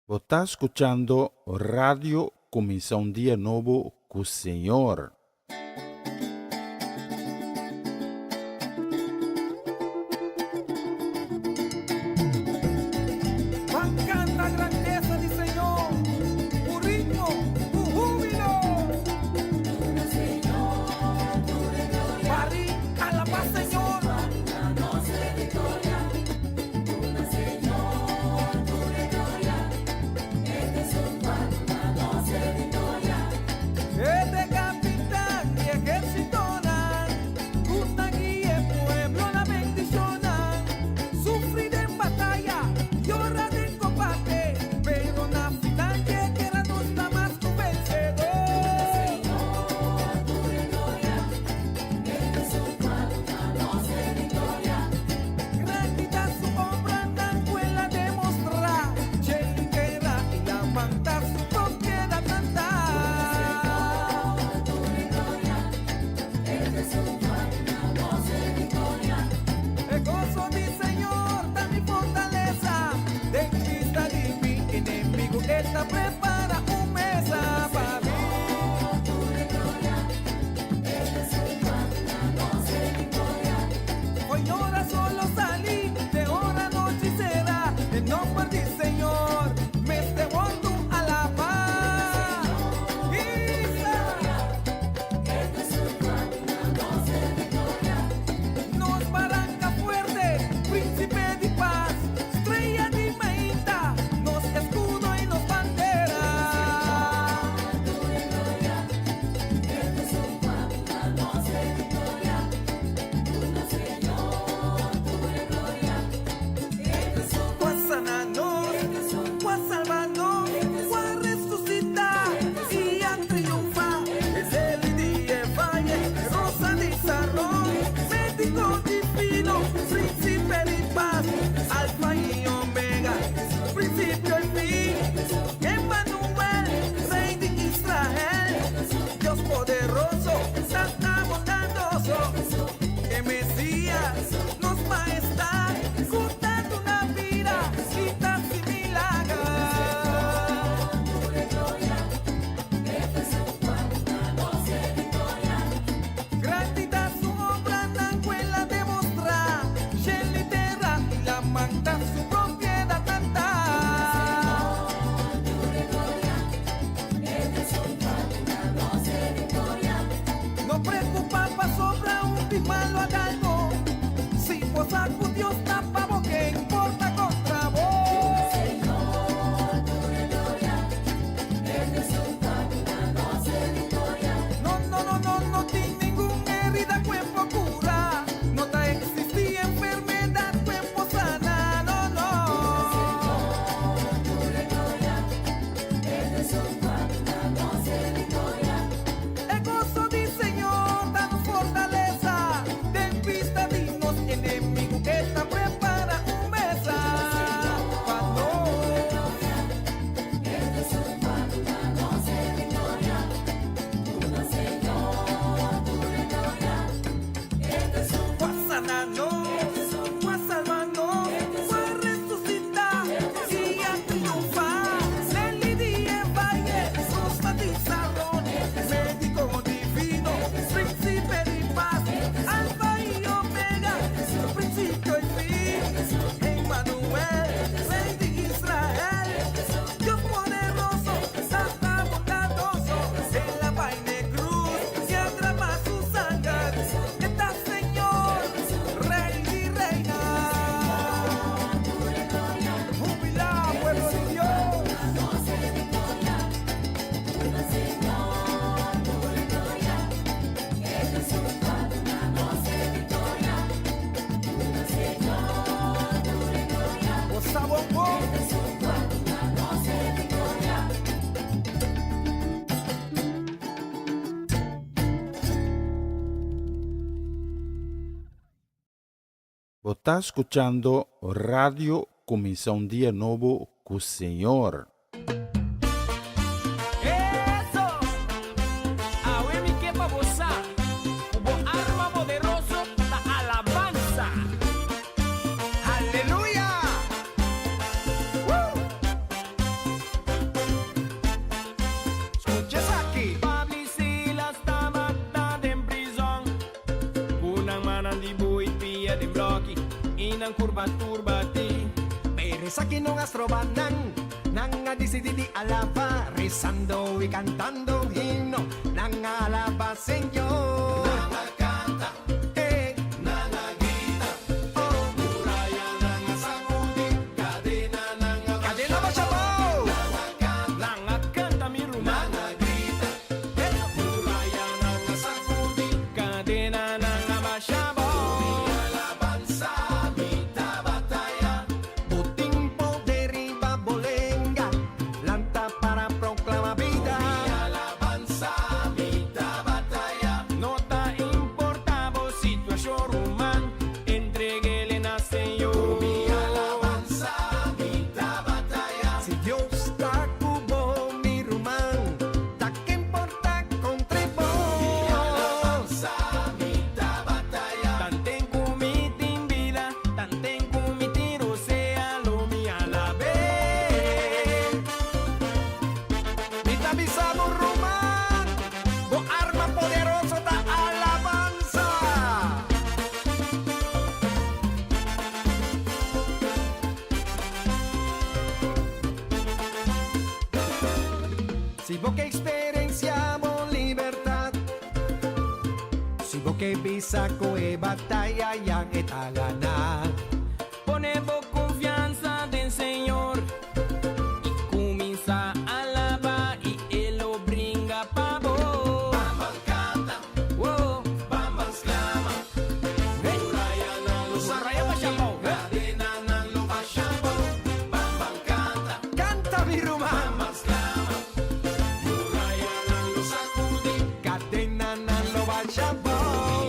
Bo ta skuchando Radio Kuminsá un Dia Nobo ku Señor. Ban canta grandeza di Señor cu ritmo, cu hubilo. Bari, alaba Señor. E ta capitan di ehercitonan, cu ta guia e pueblo na bendicionnan. Sufri den bataya, yora den combate, pero na final dje guera nos ta mas cu vencedor. Grandi ta su obranan cu el a demostra, Dje tera y laman ta su propiedad nan ta. E goso di Señor ta mi fortaleza, den bista di mi enemigo e ta prepara un mesa pa mi. Hoy ora solo sali, te ora nochi sera, den nomber di Señor mester wordu alabá. Isa! Nos baranca fuerte, Príncipe di paz, Strea di mainta, nos escudo y nos bandera. Cu a sana nos, cu a salba nos, cu a resucita y a triunfa. Es el di e vaye, rosa di Saron, Medico divino, Principe di paz, Alfa y Omega, principio y fin. Emmanuel, Rey di Israel, Dios poderoso, Santa bondadoso. E Mesías, nos Mahestad, cu ta duna bida y ta haci milager. Grandi ta su obranan cu el a demostra, Cielo y tera y laman ta su propiedad nan ta. No preocupa pasobra un bichi malo a dal bo, si bo sa cu Dios ta pa bo, ken por ta contra bo? No, no, no, no, no tin ningun herida cu e por cura, no ta existi enfermedad cu e por sana, no, no. E goso di Señor ta nos fortaleza, den bista di nos enemigo e ta prepara un mesa pa nos. Cu a sana nos, cu a salba nos, cu a resucita y a triunfa. Leli di e vaye, rosa di Saron, Medico divino, Principe di paz, Alfa y Omega, principio y fin. Emmanuel, Rey di Israel, Dios poderoso, Santa bondadoso, el a bay na cruz y a drama su sanger. E ta Señor, Rey di reynan. Jubila, pueblo di Dios. Gosa bon bon. Bo ta skuchando Radio Kuminsá un Dia Nobo ku Señor. Eso! Awe mi ke pa bo sa ku bo arma poderoso ta alabansa. Aleluya! Woo! nan kurva tur batí. Pero esaki no a stroba nan, nan a disidí di alabá, rezando i kantando un himno, nan a alabá Señor. Nan a kanta, eh, nan a grita, oh, murayanan a sakudí, kadenanan a Kadena a basha abou. Nan a kanta, Nan a kanta mi ruman, nan a grita, murayanan a sakudí, kadenanan a basha abou. Mi alabansa, mi ta bataya. Bo tin poder riba bo lenga, lanta para proklamá bida. Mi alabansa, mi ta bataya. No ta importá bo situashon ruman, entreg'é na Señor. Mi alabansa, mi ta bataya. Si Dios ta ku bo, mi ruman, ta ken por ta kontra bo? Mi alabansa, mi ta bataya. Tanten ku mi tin bida, tanten ku mi tin rosea, lo mi alab'é. Mi ta bisa bo ruman, bo arma poderoso ta alabansa. Si bo ke eksperensiá bo libertat, si bo ke bisa ku e bataya ya ta ganá, Pone bo konfiansa den Señor i kuminsá alabá i E lo bringa pa bo. Ban ban kanta, Wow. ban ban sklama, murayanan lo Muraya basha abou. kadenanan lo basha abou. Ban ban kanta, Kanta mi ruman, ban ban sklama, murayanan lo sakudí, kadenanan lo basha abou.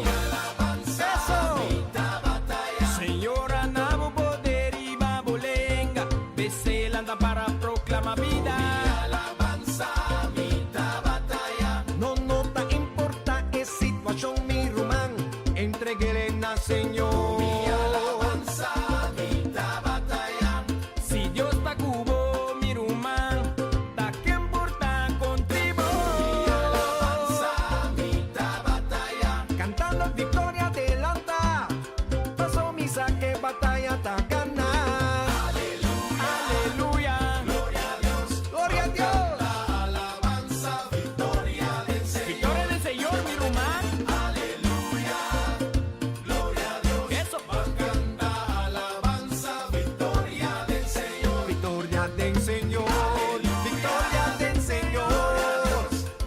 Mi alabansa, Eso. mi ta bataya. Señor na bo poder riba bo lenga, p'esei lanta para proklamá bida. Mi alabansa, mi ta bataya. No, no ta importá e situashon mi ruman, entreg'é na Señor. Mi alabansa, mi ta bataya. Si Dios ta ku bo, mi ruman, ta ken por ta kontra bo? Mi alabansa, mi ta bataya. Kantando viktoria adelantá, paso mi sa ku e bataya ta ganá. Aleluya, Aleluya, gloria a Dios. Gloria a Dios. Alabansa, viktoria del Señor. Viktoria del Señor, mi ruman. Aleluya, gloria a Dios. Eso. Ban kanta alabansa, viktoria del Señor. Viktoria del Señor. Viktoria del Señor.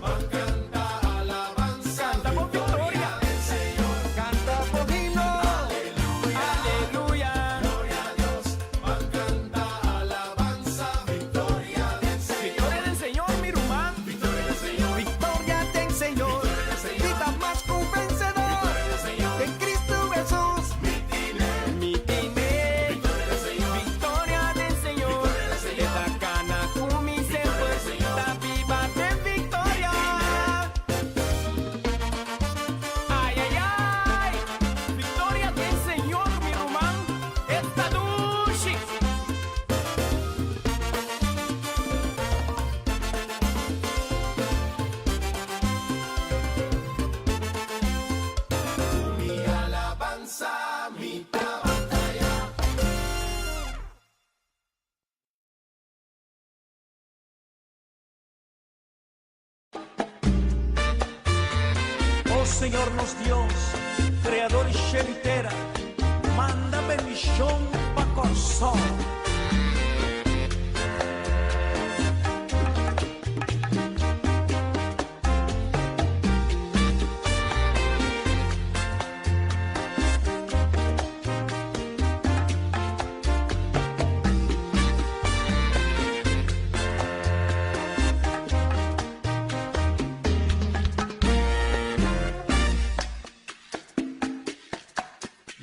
Ban kanta alabansa, Kantamos viktoria. del Señor. Kanta bo himno. Aleluya, Gloria a Dios. Ban kanta alabansa, viktoria del Señor. Viktoria del Señor, mi ruman. Viktoria del Señor. Viktoria del Señor. Vida mas ku vensedó. Den Kristu Hesus. Mi tiné. Mi tiné. Viktoria del Señor. Viktoria del Señor. E ta kana ku mi semper. Ta biba den viktoria. Ai, ai, ai. Viktoria del Señor, mi ruman. Esta dushi. Mi alabansa, mi ta bataya. Oh Señor nos Dios, Kreador di shelu i tera, manda bendishon pa Kòrsou.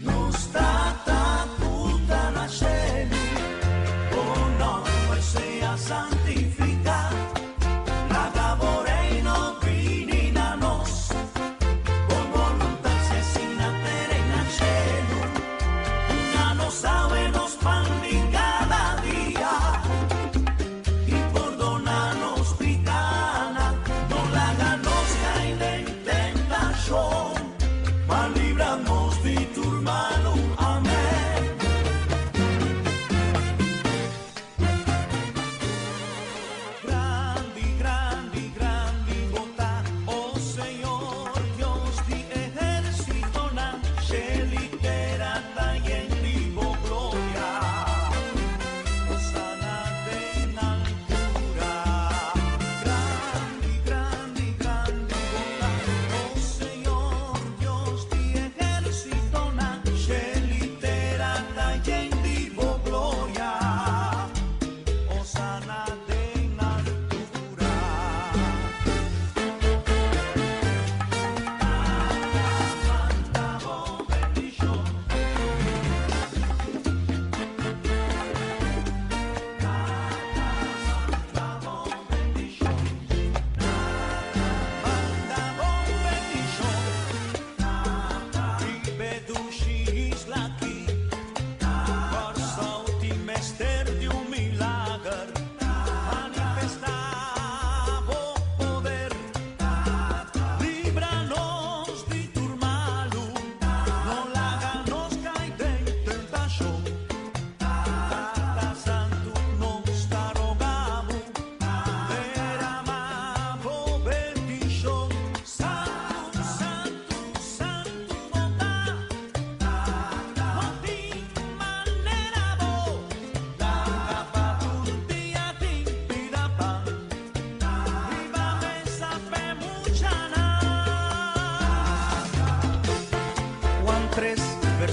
Nos Tata ku ta na shelu.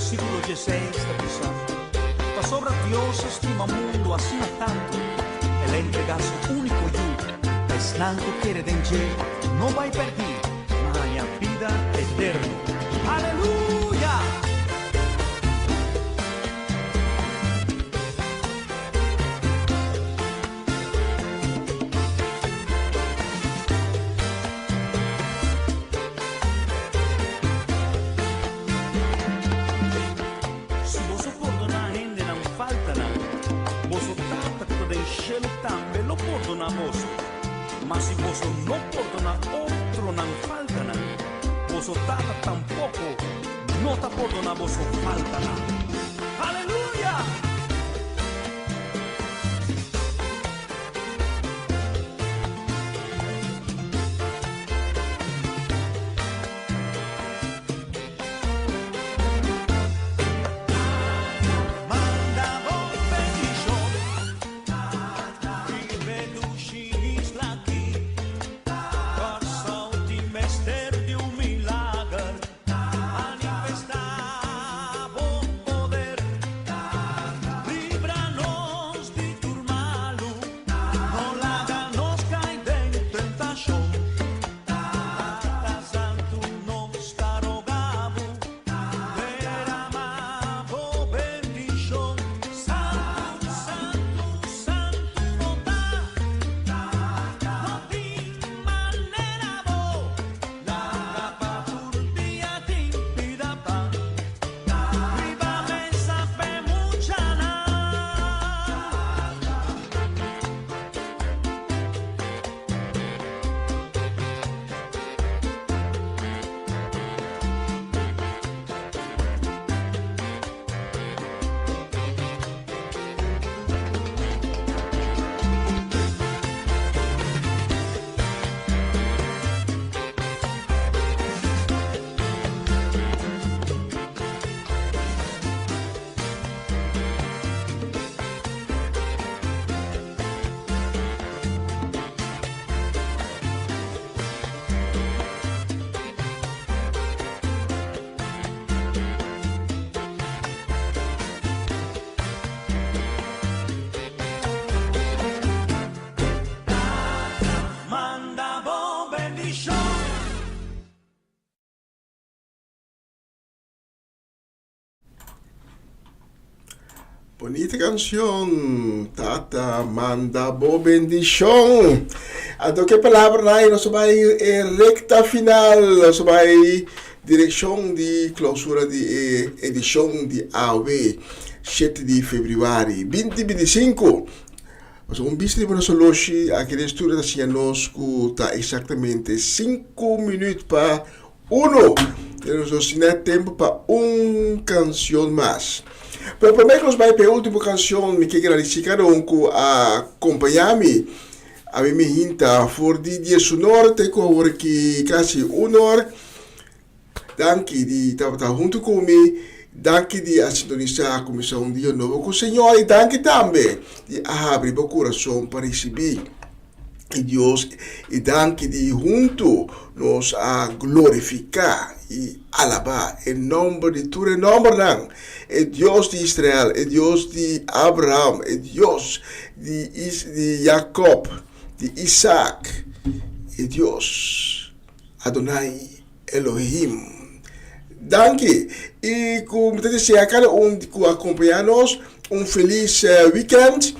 versíkulo dieseis ta bisa, Pasobra Dios a stima mundu asina tantu, El a entregá su úniko Yu, pa esnan ku kere den dje no bai pèrdí, ma haña bida eterno. Aleluya! Si boso pordoná hendenan faltanan, boso Tata ku ta den shelu tambe lo pordoná boso. Ma si boso no pordoná otronan faltanan, boso Tata tampoko no ta pordoná boso faltanan. Aleluya! Manda bo bendishon riba e dushi isla aki. Kòrsou tin mester di un milager. Manifestá bo poder. Libra nos di tur malu. No laga nos kai den tentashon. Tata Santu nos ta roga bo, derama bo bendishon. Santu, santu, santu bo ta, no tin manera bo. Laga pa tur dia tin pida pan, riba mesa p'e muchanan. Manda bo bendishon. Bonita canción, Tata, manda bo bendición. Anto ke palabra nan nos bai e recta final, nos bai direccion di clausura di e edicion di awe, 7 di februari 2025. Pasobra un bista riba nos oloshi aki den studio ta siña nos ku ta eksaktamente sinku minüt pa uno. Nos no tin net tempu pa un kanshon mas. Pero promé ku nos bai pa e último kanshon mi ke gradisí kada un ku a kompañá mi. Ami mi hinta for di diesunor te ku awor aki kasi unor. Danki di tabata huntu ku mi. Danki di a sintonisá Kuminsá un Dia Nobo ku Señor i danki tambe di a habri bo kurason pa risibí i Dios i danki di huntu nos a glorifiká i alabá e nòmber di tur e nòmbernan, e Dios di Israel, e Dios di Abraham, e Dios di di Jakòb, di Isaak, e Dios. Adonai Elohim. Danki y cu mi ta desea cada un cu a acompaña nos un feliz weekend.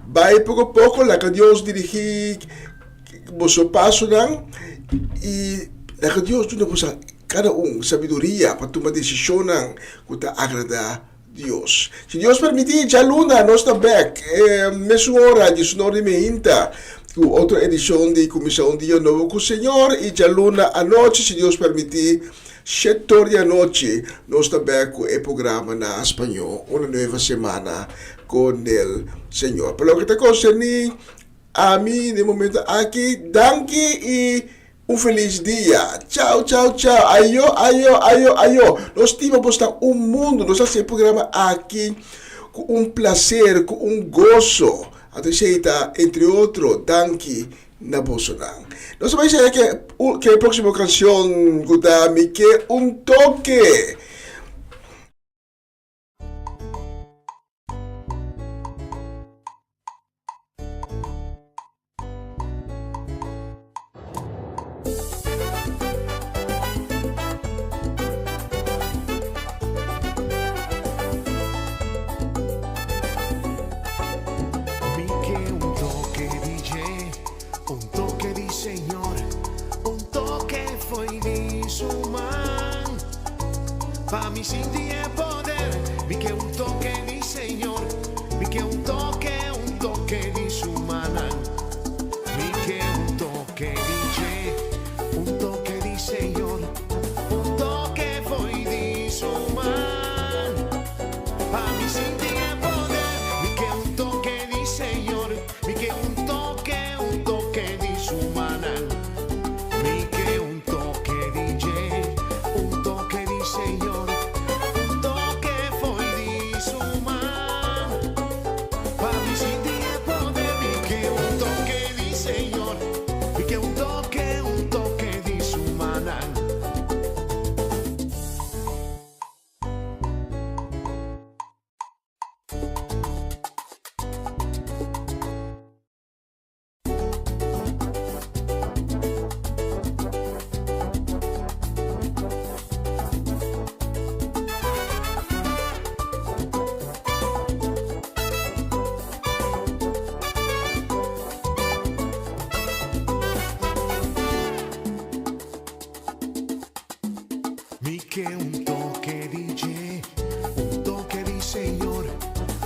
Bay poco poco laga Dios dirigi boso pasonan y laga Dios duna boso cada un sabiduria pa tuma decisionnan cu ta agrada Dios. Si Dios permiti djaluna nos ta bek e mesun ora diesunor di meinta ku otro edishon di Kuminsá un Dia Nobo ku Señor i djaluna anochi si Dios permiti shetor di anochi nos ta bek ku e programa na spañó Una Nueva Semana con el Señor. Pa loke ta konserní ami den momento aki danki i Un feliz dia. Chao chao chao ayo ayo ayo ayo nos stima bos ta un mundo nos haci e programa aki cu un placer cu un gozo anto esey ta entre otro danki na bosonan nos ta bay cera ke e proximo cancion cu ta mi ke un toke. Pa mi sinti e poder, mi ke un toke di Señor, mi ke un toke, un toke di su mannan. Mi ke un toke di dje, un toke di Señor, un toke fo'i di su man. Pa mi sinti e poder, mi ke un toke di Señor, mi ke un toke, un toke di su mannan. Mi ke un toke di dje, un toke di Señor, un toke fo'i di su man. Pa mi sinti e poder, mi ke un toke di Señor, mi ke un toke di su mannan. Mi ke un toke di dje, un toke di Señor,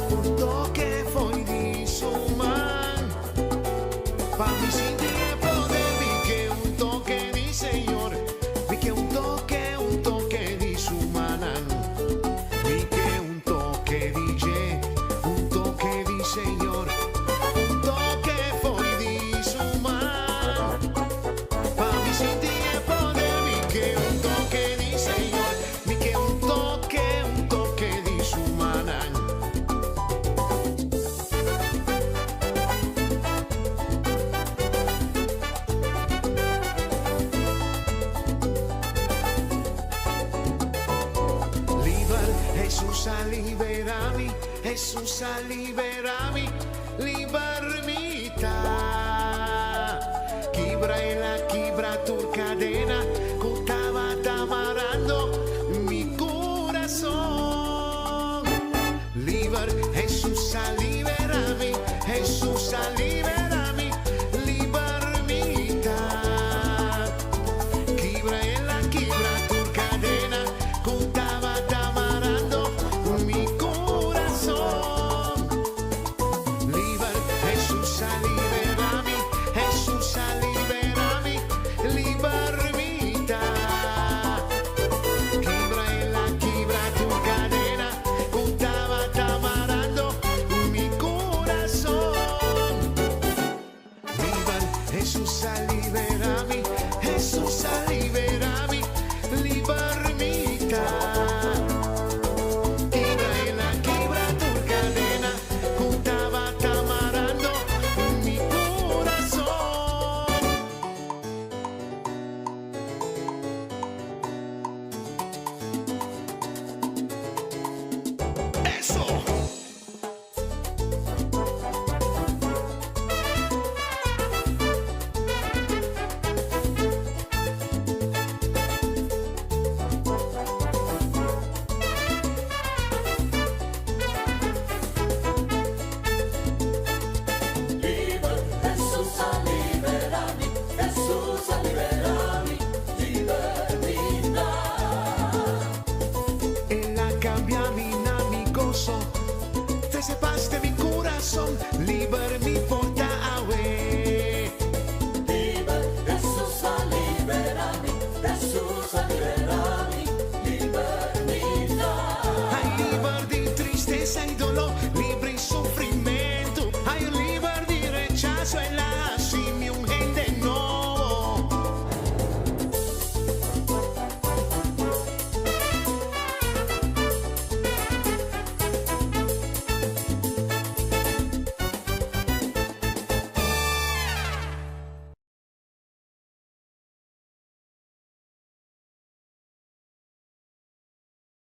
un toke fo'i di su man. Pa mi sinti e poder, mi ke un toke di Señor, mi ke un toke di su mannan. Mi ke un toke di dje, un toke di Señor, un toke fo'i di su man. Pa mi sinti e poder, mi ke un toke di Señor, mi ke un toke di su mannan. Liber, Jesus a liberá mi, Jesus a liberá mi, liber mi ta. Kibra el a kibra tur kadena, ku tabata marando mi kurason. Liber, Jesus a liberá mi, Jesus a liberá.